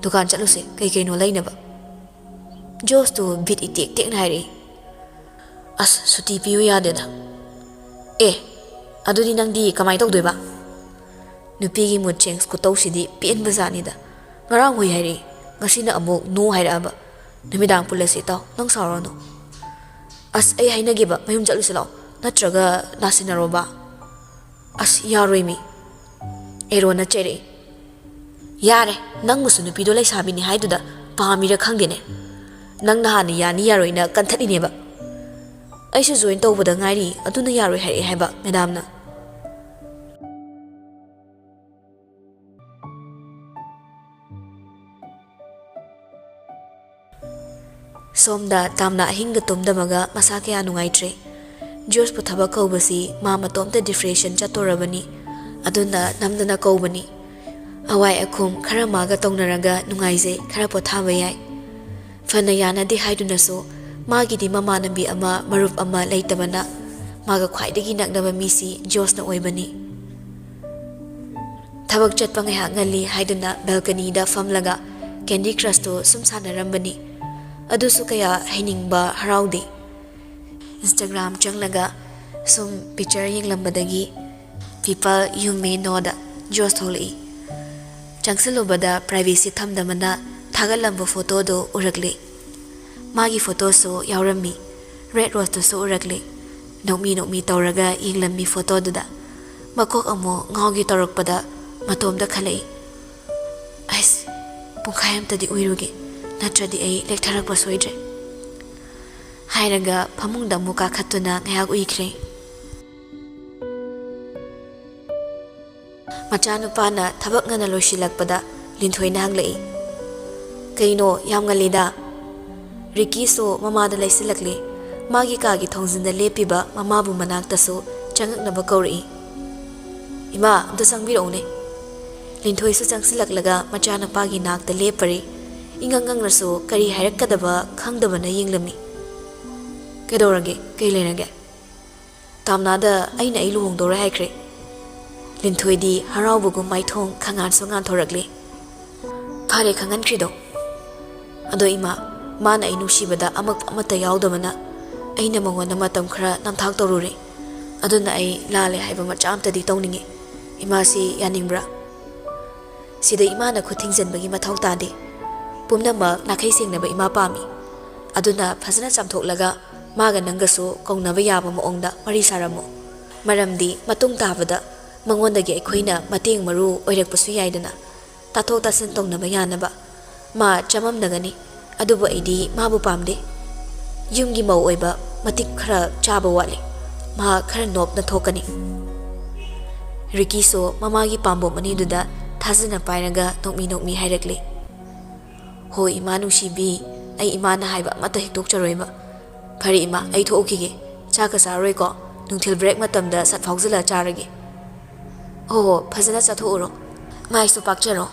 ꯗꯨꯀꯥꯟ ꯆꯠꯂꯨꯁꯦ, ꯀꯩ ꯀꯩꯅꯣ ꯂꯩꯅꯕ꯫" ꯖꯣꯁꯇꯨ ꯕꯤꯠ ꯏꯇꯦꯛ ꯇꯦꯛꯅ ꯍꯥꯏꯔꯛꯏ꯫ "ꯑꯁ, ꯁꯨꯇꯤ ꯄꯤꯌꯨ ꯌꯥꯗꯦꯗ꯫" "ꯑꯦ, ꯑꯗꯨꯗꯤ ꯅꯪꯗꯤ ꯀꯃꯥꯏꯅ ꯇꯧꯗꯣꯏꯕ?" ꯅꯨꯄꯤꯒꯤ ꯃꯨꯠ ꯆꯦꯟꯖ ꯈꯨꯇꯧꯁꯤꯗꯤ ꯄꯦꯟꯕꯖꯥꯠꯅꯤꯗ꯫ ꯉꯔꯥꯡ ꯍꯣꯏ ꯍꯥꯏꯔꯛꯏ, ꯉꯁꯤꯅ ꯑꯃꯨꯛ ꯅꯣ ꯍꯥꯏꯔꯛꯑꯕ꯫ "ꯅꯨꯃꯤꯗꯥꯡ ꯄꯨꯜꯂꯁꯤ ꯏꯇꯥꯎ, ꯅꯪ ꯁꯥꯎꯔꯅꯨ꯫" "ꯑꯁ, ꯑꯩ ꯍꯥꯏꯅꯒꯦꯕ, ꯃꯌꯨꯝ ꯆꯠꯂꯨꯁꯤ ꯂꯥꯛꯑꯣ, ꯅꯠꯇ꯭ꯔꯒ ꯅꯥꯁꯤꯟꯅꯔꯣꯕ?" "ꯑꯁ, ꯌꯥꯔꯣꯏ ꯃꯤ꯫" ꯑꯦꯔꯣꯟꯅ ꯆꯩꯔꯛꯏ꯫ "ꯌꯥꯔꯦ, ꯅꯪꯕꯨꯁꯨ ꯅꯨꯄꯤꯗꯣ ꯂꯩꯁꯥꯕꯤꯅꯤ ꯍꯥꯏꯗꯨꯗ ꯄꯥꯝꯃꯤꯔ ꯈꯪꯗꯦꯅꯦ꯫ ꯅꯪ ꯅꯍꯥꯟꯅ ꯌꯥꯅꯤ ꯌꯥꯔꯣꯏꯅ ꯀꯟꯊꯠꯂꯤꯅꯦꯕ꯫ ꯑꯩꯁꯨ ꯖꯣꯏꯟ ꯇꯧꯕꯗ ꯉꯥꯏꯔꯤ, ꯑꯗꯨꯅ ꯌꯥꯔꯣꯏ ꯍꯥꯏꯔꯛꯑꯦ ꯍꯥꯏꯕ ꯃꯦꯗꯥꯝꯅ꯫" ꯁꯣꯝꯗ ꯇꯥꯝꯅ ꯑꯍꯤꯡꯒ ꯇꯨꯝꯗꯕꯒ ꯃꯁꯥ ꯀꯌꯥ ꯅꯨꯡꯉꯥꯏꯇ꯭ꯔꯦ꯫ ꯖꯣꯁꯄꯨ ꯊꯕꯛ ꯀꯧꯕꯁꯤ ꯃꯥ ꯃꯇꯣꯝꯇ ꯗꯤꯄ꯭ꯔꯦꯁꯟ ꯆꯠꯇꯣꯔꯕꯅꯤ꯫ ꯑꯗꯨꯅ ꯅꯝꯗꯅ ꯀꯧꯕꯅꯤ꯫ ꯑꯋꯥꯏ ꯑꯈꯨꯝ ꯈꯔ ꯃꯥꯒ ꯇꯧꯅꯔꯒ ꯅꯨꯡꯉꯥꯏꯖꯩ, ꯈꯔ ꯄꯣꯊꯥꯕ ꯌꯥꯏ꯫ ꯐꯅ ꯌꯥꯅꯗꯦ ꯍꯥꯏꯗꯨꯅꯁꯨ ꯃꯥꯒꯤꯗꯤ ꯃꯃꯥꯟꯅꯕꯤ ꯑꯃ, ꯃꯔꯨꯞ ꯑꯃ ꯂꯩꯇꯕꯅ ꯃꯥꯒ ꯈ꯭ꯋꯥꯏꯗꯒꯤ ꯅꯛꯅꯕ ꯃꯤꯁꯤ ꯖꯣꯁꯅ ꯑꯣꯏꯕꯅꯤ꯫ ꯊꯕꯛ ꯆꯠꯄ ꯉꯥꯏꯍꯥꯛ ꯉꯜꯂꯤ ꯍꯥꯏꯗꯨꯅ ꯕꯦꯜꯀꯅꯤꯗ ꯐꯝꯂꯒ ꯀꯦꯟꯗꯤ ꯀ꯭ꯔꯁꯇꯨ ꯁꯨꯝ ꯁꯥꯟꯅꯔꯝꯕꯅꯤ꯫ ꯑꯗꯨꯁꯨ ꯀꯌꯥ ꯍꯩꯅꯤꯡꯕ ꯍꯔꯥꯎꯗꯦ꯫ ꯏꯟꯁꯇꯥꯒ꯭ꯔꯥꯝ ꯆꯪꯂꯒ ꯁꯨꯝ ꯄꯤꯛꯆꯔ ꯌꯦꯡꯂꯝꯕꯗꯒꯤ "People you may know"ꯗ ꯖꯣꯁ ꯊꯣꯛꯂꯛꯏ꯫ ꯆꯪꯁꯤꯜꯂꯨꯕꯗ ꯄ꯭ꯔꯥꯏꯚꯦꯁꯤ ꯊꯝꯗꯕꯅ ꯊꯥꯒꯠꯂꯝꯕ ꯐꯣꯇꯣꯗꯨ ꯎꯔꯛꯂꯦ꯫ ꯃꯥꯒꯤ ꯐꯣꯇꯣꯁꯨ ꯌꯥꯎꯔꯝꯃꯤ꯫ ꯔꯦꯗ ꯔꯣꯁꯇꯨꯁꯨ ꯎꯔꯛꯂꯦ꯫ ꯅꯣꯛꯃꯤ ꯅꯣꯛꯃꯤ ꯇꯧꯔꯒ ꯌꯦꯡꯂꯝꯃꯤ ꯐꯣꯇꯣꯗꯨꯗ꯫ ꯃꯀꯣꯛ ꯑꯃꯨꯛ ꯉꯥꯎꯒꯦ ꯇꯧꯔꯛꯄꯗ ꯃꯇꯣꯝꯇ ꯈꯜꯂꯛꯏ, "ꯑꯩꯁ, ꯄꯨꯡꯈꯥꯏ ꯑꯝꯇꯗꯤ ꯎꯏꯔꯨꯒꯦ, ꯅꯠꯇ꯭ꯔꯗꯤ ꯑꯩ ꯂꯦꯛꯊꯔꯛꯄ ꯁꯣꯏꯗ꯭ꯔꯦ" ꯍꯥꯏꯔꯒ ꯐꯃꯨꯡꯗ ꯑꯃꯨꯛ ꯀꯥꯈꯠꯇꯨꯅ ꯉꯥꯏꯍꯥꯛ ꯎꯏꯈ꯭ꯔꯦ꯫ ꯃꯆꯥꯅꯨꯄꯥꯅ ꯊꯕꯛ ꯉꯟꯅ ꯂꯣꯏꯁꯤꯜꯂꯛꯄꯗ ꯂꯤꯟꯊꯣꯏꯅ ꯍꯪꯂꯛꯏ, "ꯀꯩꯅꯣ, ꯌꯥꯝ ꯉꯜꯂꯤꯗ?" ꯔꯤꯀꯤꯁꯨ ꯃꯃꯥꯗ ꯂꯩꯁꯤꯜꯂꯛꯂꯦ꯫ ꯃꯥꯒꯤ ꯀꯥꯒꯤ ꯊꯣꯡꯖꯤꯟꯗ ꯂꯦꯞꯄꯤꯕ ꯃꯃꯥꯕꯨ ꯃꯅꯥꯛꯇꯁꯨ ꯆꯪꯉꯛꯅꯕ ꯀꯧꯔꯛꯏ꯫ "ꯏꯃꯥ, ꯑꯝꯇ ꯆꯪꯕꯤꯔꯛꯎꯅꯦ꯫" ꯂꯤꯟꯊꯣꯏꯁꯨ ꯆꯪꯁꯤꯜꯂꯛꯂꯒ ꯃꯆꯥꯅꯨꯄꯥꯒꯤ ꯅꯥꯛꯇ ꯂꯦꯞꯄꯔꯦ꯫ ꯏꯉꯛ ꯉꯛꯅꯁꯨ ꯀꯔꯤ ꯍꯥꯏꯔꯛꯀꯗꯕ ꯈꯪꯗꯕꯅ ꯌꯦꯡꯂꯝꯃꯤ꯫ "ꯀꯩꯗꯧꯔꯒꯦ? ꯀꯩ ꯂꯩꯔꯒꯦ?" "ꯇꯥꯝꯅꯥꯗ ꯑꯩꯅ ꯑꯩ ꯂꯨꯍꯣꯡꯗꯧꯔꯦ ꯍꯥꯏꯈ꯭ꯔꯦ꯫" ꯂꯤꯟꯊꯣꯏꯗꯤ ꯍꯔꯥꯎꯕꯒꯨꯝ ꯃꯥꯏꯊꯣꯡ ꯈꯪꯉꯥꯟꯁꯨ ꯉꯥꯟꯊꯣꯔꯛꯂꯦ꯫ "ꯐꯔꯦ, ꯈꯪꯍꯟꯈ꯭ꯔꯤꯗꯣ꯫ ꯑꯗꯣ ꯏꯃꯥ, ꯃꯥꯅ ꯑꯩ ꯅꯨꯡꯁꯤꯕꯗ ꯑꯃꯛꯄ ꯑꯃꯠꯇ ꯌꯥꯎꯗꯕꯅ ꯑꯩꯅ ꯃꯉꯣꯟꯗ ꯃꯇꯝ ꯈꯔ ꯅꯝꯊꯥꯛ ꯇꯧꯔꯨꯔꯦ꯫ ꯑꯗꯨꯅ ꯑꯩ ꯂꯥꯜꯂꯦ ꯍꯥꯏꯕ ꯃꯆꯥ ꯑꯝꯇꯗꯤ ꯇꯧꯅꯤꯡꯉꯤ꯫ ꯏꯃꯥꯁꯤ ꯌꯥꯅꯤꯡꯕ꯭ꯔꯥ?" "ꯁꯤꯗ ꯏꯃꯥꯅ ꯈꯨꯠ ꯊꯤꯡꯖꯤꯟꯕꯒꯤ ꯃꯊꯧ ꯇꯥꯗꯦ꯫ ꯄꯨꯝꯅꯃꯛ ꯅꯥꯈꯩ ꯁꯦꯡꯅꯕ ꯏꯃꯥ ꯄꯥꯝꯃꯤ꯫ ꯑꯗꯨꯅ ꯐꯖꯅ ꯆꯥꯝꯊꯣꯛꯂꯒ ꯃꯥꯒ ꯅꯪꯒꯁꯨ ꯀꯧꯅꯕ ꯌꯥꯕ ꯃꯑꯣꯡꯗ ꯋꯥꯔꯤ ꯁꯥꯔꯝꯃꯨ꯫ ꯃꯔꯝꯗꯤ ꯃꯇꯨꯡ ꯇꯥꯕꯗ ꯃꯉꯣꯟꯗꯒꯤ ꯑꯩꯈꯣꯏꯅ ꯃꯇꯦꯡ ꯃꯔꯨ ꯑꯣꯏꯔꯛꯄꯁꯨ ꯌꯥꯏꯗꯅ꯫ ꯇꯥꯊꯣꯛ ꯇꯥꯁꯤꯟ ꯇꯧꯅꯕ ꯌꯥꯅꯕ꯫ ꯃꯥ ꯆꯃꯝꯅꯒꯅꯤ, ꯑꯗꯨꯕꯨ ꯑꯩꯗꯤ ꯃꯥꯕꯨ ꯄꯥꯝꯗꯦ꯫ ꯌꯨꯝꯒꯤ ꯃꯧ ꯑꯣꯏꯕ ꯃꯇꯤꯛ ꯈꯔ ꯆꯥꯕ ꯋꯥꯠꯂꯤ꯫ ꯃꯍꯥꯛ ꯈꯔ ꯅꯣꯞꯅ ꯊꯣꯛꯀꯅꯤ꯫" ꯔꯤꯀꯤꯁꯨ ꯃꯃꯥꯒꯤ ꯄꯥꯝꯕꯣꯝ ꯑꯅꯤꯗꯨꯗ ꯊꯥꯖꯅ ꯄꯥꯏꯔꯒ ꯅꯣꯛꯃꯤ ꯅꯣꯛꯃꯤ ꯍꯥꯏꯔꯛꯂꯦ, "ꯍꯣꯏ, ꯏꯃꯥ ꯅꯨꯡꯁꯤꯕꯤ, ꯑꯩ ꯏꯃꯥꯅ ꯍꯥꯏꯕ ꯑꯃꯠꯇ ꯍꯦꯛꯇꯣꯛꯆꯔꯣꯏꯕ꯫ ꯐꯔꯦ ꯏꯃꯥ, ꯑꯩ ꯊꯣꯛꯎꯈꯤꯒꯦ꯫ ꯆꯥꯛꯀ ꯆꯥꯔꯣꯏꯀꯣ? ꯅꯨꯡꯊꯤꯜ ꯕ꯭ꯔꯦꯛ ꯃꯇꯝꯗ ꯁꯠ ꯐꯥꯎꯖꯤꯜꯂ ꯆꯥꯔꯒꯦ꯫" "ꯍꯣ ꯍꯣ, ꯐꯖꯅ ꯆꯥꯊꯣꯛꯎꯔꯣ꯫ ꯃꯥꯏꯁꯨ ꯄꯥꯛꯆꯔꯣ꯫"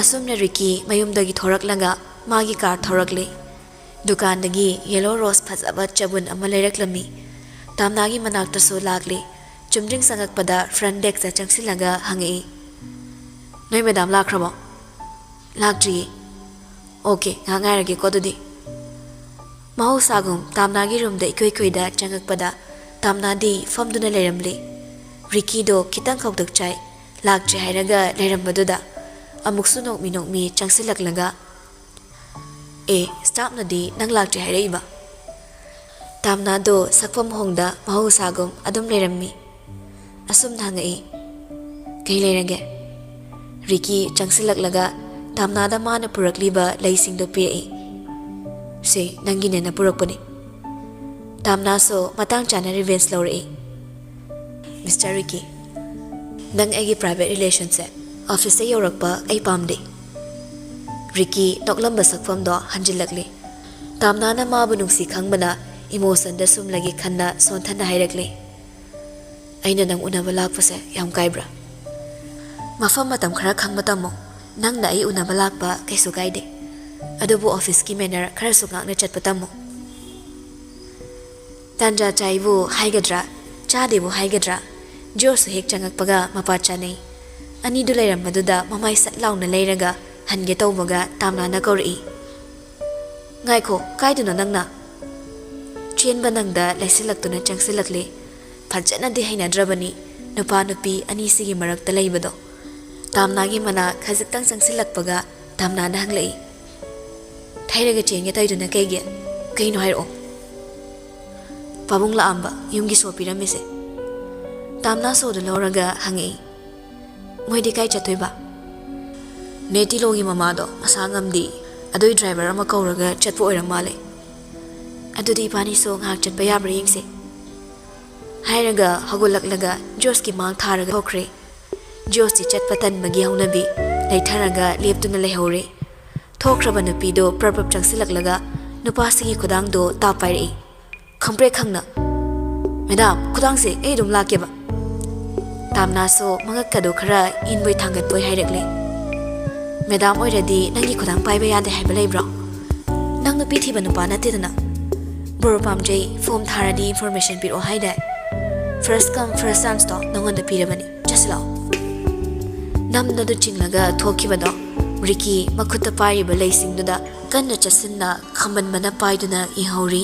ꯑꯁꯨꯝꯅ ꯔꯤꯀꯤ ꯃꯌꯨꯝꯗꯒꯤ ꯊꯣꯔꯛꯂꯒ ꯃꯥꯒꯤ ꯀꯥꯔ ꯊꯧꯔꯛꯂꯦ꯫ ꯗꯨꯀꯥꯟꯗꯒꯤ ꯌꯦꯂꯣ ꯔꯣꯁ ꯐꯖꯕ ꯆꯕꯨꯟ ꯑꯃ ꯂꯩꯔꯛꯂꯝꯃꯤ꯫ ꯇꯥꯝꯅꯥꯒꯤ ꯃꯅꯥꯛꯇꯁꯨ ꯂꯥꯛꯂꯦ꯫ ꯆꯨꯝꯗ꯭ꯔꯤꯡ ꯆꯪꯉꯛꯄꯗ ꯐ꯭ꯔꯟ ꯗꯦꯛꯁꯇ ꯆꯪꯁꯤꯜꯂꯒ ꯍꯪꯉꯛꯏ, "ꯅꯣꯏ ꯃꯦꯗꯥꯝ ꯂꯥꯛꯈ꯭ꯔꯕꯣ?" "ꯂꯥꯛꯇ꯭ꯔꯤꯌꯦ꯫" "ꯑꯣꯀꯦ, ꯉꯥꯏꯍꯥꯛ ꯉꯥꯏꯔꯒꯦꯀꯣ ꯑꯗꯨꯗꯤ꯫" ꯃꯍꯧꯁꯥꯒꯨꯝ ꯇꯥꯝꯅꯥꯒꯤ ꯔꯨꯝꯗ ꯏꯀꯨꯏ ꯀꯨꯏꯗ ꯆꯪꯉꯛꯄꯗ ꯇꯥꯝꯅꯥꯗꯤ ꯐꯝꯗꯨꯅ ꯂꯩꯔꯝꯂꯦ꯫ ꯔꯤꯀꯤꯗꯣ ꯈꯤꯇꯪ ꯈꯧꯇꯛ ꯆꯥꯏ꯫ ꯂꯥꯛꯇ꯭ꯔꯤ ꯍꯥꯏꯔꯒ ꯂꯩꯔꯝꯕꯗꯨꯗ ꯑꯃꯨꯛꯁꯨ ꯅꯣꯛꯃꯤ ꯅꯣꯛꯃꯤ ꯆꯪꯁꯤꯜꯂꯛꯂꯒ, "ꯑꯦ, ꯁ꯭ꯇꯥꯐꯅꯗꯤ ꯅꯪ ꯂꯥꯛꯇ꯭ꯔꯤ ꯍꯥꯏꯔꯛꯏꯕ?" ꯇꯥꯝꯅꯥꯗꯣ ꯁꯛꯐꯝ ꯍꯣꯡꯗ ꯃꯍꯧꯁꯥꯒꯨꯝ ꯑꯗꯨꯝ ꯂꯩꯔꯝꯃꯤ꯫ ꯑꯁꯨꯝꯅ ꯍꯪꯉꯛꯏ, "ꯀꯩ ꯂꯩꯔꯒꯦ?" ꯔꯤꯀꯤ ꯆꯪꯁꯤꯜꯂꯛꯂꯒ ꯇꯥꯝꯅꯥꯗ ꯃꯥꯅ ꯄꯨꯔꯛꯂꯤꯕ ꯂꯩꯁꯤꯡꯗꯣ ꯄꯤꯔꯛꯏ꯫ "ꯁꯦ, ꯅꯪꯒꯤꯅꯦꯅ ꯄꯨꯔꯛꯄꯅꯤ꯫" ꯇꯥꯝꯅꯥꯁꯨ ꯃꯇꯥꯡ ꯆꯥꯅ ꯔꯤꯚꯦꯟꯖ ꯂꯧꯔꯛꯏ꯫ "ꯃꯤꯁꯇꯔ ꯔꯤꯀꯤ, ꯅꯪ ꯑꯩꯒꯤ ꯄ꯭ꯔꯥꯏꯚꯦꯠ ꯔꯤꯂꯦꯁꯟꯁꯦ ꯑꯣꯐꯤꯁꯇ ꯌꯧꯔꯛꯄ ꯑꯩ ꯄꯥꯝꯗꯦ꯫" ꯔꯤꯀꯤ ꯅꯣꯛꯂꯝꯕ ꯁꯛꯐꯝꯗꯣ ꯍꯟꯖꯤꯜꯂꯛꯂꯤ꯫ ꯇꯥꯝꯅꯥꯅ ꯃꯥꯕꯨ ꯅꯨꯡꯁꯤ ꯈꯪꯕꯅ ꯏꯃꯣꯁꯟꯗ ꯁꯨꯝꯂꯒꯤ ꯈꯟꯅ ꯁꯣꯟꯊꯅ ꯍꯥꯏꯔꯛꯂꯤ, "ꯑꯩꯅ ꯅꯪ ꯎꯅꯕ ꯂꯥꯛꯄꯁꯦ ꯌꯥꯝ ꯀꯥꯏꯕ꯭ꯔꯥ?" "ꯃꯐꯝ ꯃꯇꯝ ꯈꯔ ꯈꯪꯕ ꯇꯝꯃꯣ꯫ ꯅꯪꯅ ꯑꯩ ꯎꯅꯕ ꯂꯥꯛꯄ ꯀꯩꯁꯨ ꯀꯥꯏꯗꯦ, ꯑꯗꯨꯕꯨ ꯑꯣꯐꯤꯁꯀꯤ ꯃꯦꯅꯔ ꯈꯔꯁꯨ ꯉꯥꯛꯅ ꯆꯠꯄ ꯇꯝꯃꯨ꯫" ꯇꯥꯟꯖꯥ ꯆꯥꯏꯕꯨ ꯍꯥꯏꯒꯗ꯭ꯔꯥ, ꯆꯥꯗꯦꯕꯨ ꯍꯥꯏꯒꯗ꯭ꯔꯥ, ꯖꯣꯔꯖꯁꯨ ꯍꯦꯛ ꯆꯪꯉꯛꯄꯒ ꯃꯄꯥ ꯆꯥꯅꯩ꯫ ꯑꯅꯤꯗꯨ ꯂꯩꯔꯝꯕꯗꯨꯗ ꯃꯃꯥꯏ ꯁꯠ ꯂꯥꯎꯅ ꯂꯩꯔꯒ ꯍꯟꯒꯦ ꯇꯧꯕꯒ ꯇꯥꯝꯅꯥꯅ ꯀꯧꯔꯛꯏ, "ꯉꯥꯏꯈꯣ, ꯀꯥꯏꯗꯅꯣ ꯅꯪꯅ?" ꯆꯦꯟꯕ ꯅꯪꯗ ꯂꯩꯁꯤꯜꯂꯛꯇꯨꯅ ꯆꯪꯁꯤꯜꯂꯛꯂꯦ꯫ ꯐꯖꯅꯗꯤ ꯍꯩꯅꯗ꯭ꯔꯕꯅꯤ ꯅꯨꯄꯥ ꯅꯨꯄꯤ ꯑꯅꯤꯁꯤꯒꯤ ꯃꯔꯛꯇ ꯂꯩꯕꯗꯣ꯫ ꯇꯥꯝꯅꯥꯒꯤ ꯃꯅꯥꯛ ꯈꯖꯤꯛꯇꯪ ꯆꯪꯁꯤꯜꯂꯛꯄꯒ ꯇꯥꯝꯅꯥꯅ ꯍꯪꯂꯛꯏ, "ꯊꯩꯔꯒ ꯆꯦꯟꯒꯦ ꯇꯧꯔꯤꯗꯨꯅ ꯀꯩꯒꯤ? ꯀꯩꯅꯣ ꯍꯥꯏꯔꯛꯑꯣ꯫" "ꯄꯥꯕꯨꯡ ꯂꯥꯛꯑꯝꯕ, ꯌꯨꯝꯒꯤ ꯁꯣ ꯄꯤꯔꯝꯃꯤꯁꯦ꯫" ꯇꯥꯝꯅꯥ ꯁꯣꯗꯨ ꯂꯧꯔꯒ ꯍꯪꯉꯛꯏ, "ꯃꯣꯏꯗꯤ ꯀꯥꯏ ꯆꯠꯇꯣꯏꯕ?" "ꯅꯦꯇꯤꯂꯣꯒꯤ ꯃꯃꯥꯗꯣ ꯃꯁꯥ ꯉꯝꯗꯦ, ꯑꯗꯨꯏ ꯗ꯭ꯔꯥꯏꯚꯔ ꯑꯃ ꯀꯧꯔꯒ ꯆꯠꯄ ꯑꯣꯏꯔ ꯃꯥꯜꯂꯦ꯫" "ꯑꯗꯨꯗꯤ ꯏꯕꯥꯅꯤꯁꯨ ꯉꯥꯏꯍꯥꯛ ꯆꯠꯄ ꯌꯥꯕ꯭ꯔꯥ ꯌꯦꯡꯁꯦ꯫" ꯍꯥꯏꯔꯒ ꯍꯧꯒꯠꯂꯛꯂꯒ ꯖꯣꯔꯖꯀꯤ ꯃꯥꯡ ꯊꯥꯔꯒ ꯊꯣꯛꯈ꯭ꯔꯦ꯫ ꯖꯣꯔꯖꯇꯤ ꯆꯠꯄ ꯇꯟꯕꯒꯤ ꯍꯧꯅꯕꯤ ꯂꯩꯊꯔꯒ ꯂꯦꯞꯇꯨꯅ ꯂꯩꯍꯧꯔꯦ꯫ ꯊꯣꯛꯈ꯭ꯔꯕ ꯅꯨꯄꯤꯗꯣ ꯄ꯭ꯔꯞ ꯄ꯭ꯔꯞ ꯆꯪꯁꯤꯜꯂꯛꯂꯒ ꯅꯨꯄꯥꯁꯤꯒꯤ ꯈꯨꯗꯥꯡꯗꯣ ꯇꯥꯞ ꯄꯥꯏꯔꯛꯏ꯫ ꯈꯪꯄ꯭ꯔꯦꯛ ꯈꯪꯅ, "ꯃꯦꯗꯥꯝ, ꯈꯨꯗꯥꯡꯁꯦ ꯑꯩ ꯑꯗꯨꯝ ꯂꯥꯛꯀꯦꯕ꯫" ꯇꯥꯝꯅꯥꯁꯨ ꯃꯉꯛꯀꯗꯣ ꯈꯔ ꯏꯟꯕꯣꯏ ꯊꯥꯡꯒꯠꯄꯣꯏ ꯍꯥꯏꯔꯛꯂꯦ, "ꯃꯦꯗꯥꯝ ꯑꯣꯏꯔꯗꯤ ꯅꯪꯒꯤ ꯈꯨꯗꯥꯡ ꯄꯥꯏꯕ ꯌꯥꯗꯦ ꯍꯥꯏꯕ ꯂꯩꯕ꯭ꯔꯣ? ꯅꯪ ꯅꯨꯄꯤ ꯊꯤꯕ ꯅꯨꯄꯥ ꯅꯠꯇꯦꯗꯅ꯫" "ꯕ꯭ꯔꯣ ꯄꯥꯝꯖꯩ, ꯐꯣꯝ ꯊꯥꯔꯗꯤ ꯏꯟꯐꯣꯔꯃꯦꯁꯟ ꯄꯤꯔꯛꯑꯣ ꯍꯥꯏꯗꯥꯏ? ꯐꯥꯔꯁ ꯀꯝ ꯐꯥꯔꯁ ꯆꯥꯟꯁꯇꯣ ꯅꯉꯣꯟꯗ ꯄꯤꯔꯕꯅꯤ, ꯆꯠꯁꯤ ꯂꯥꯛꯑꯣ꯫" ꯅꯝꯗꯗꯨ ꯆꯤꯡꯂꯒ ꯊꯣꯛꯈꯤꯕꯗꯣ ꯔꯤꯀꯤ ꯃꯈꯨꯠꯇ ꯄꯥꯏꯔꯤꯕ ꯂꯩꯁꯤꯡꯗꯨꯗ ꯀꯟꯅ ꯆꯠꯁꯤꯟꯅ ꯈꯝꯕꯟꯕꯅ ꯄꯥꯏꯗꯨꯅ ꯏꯍꯧꯔꯤ꯫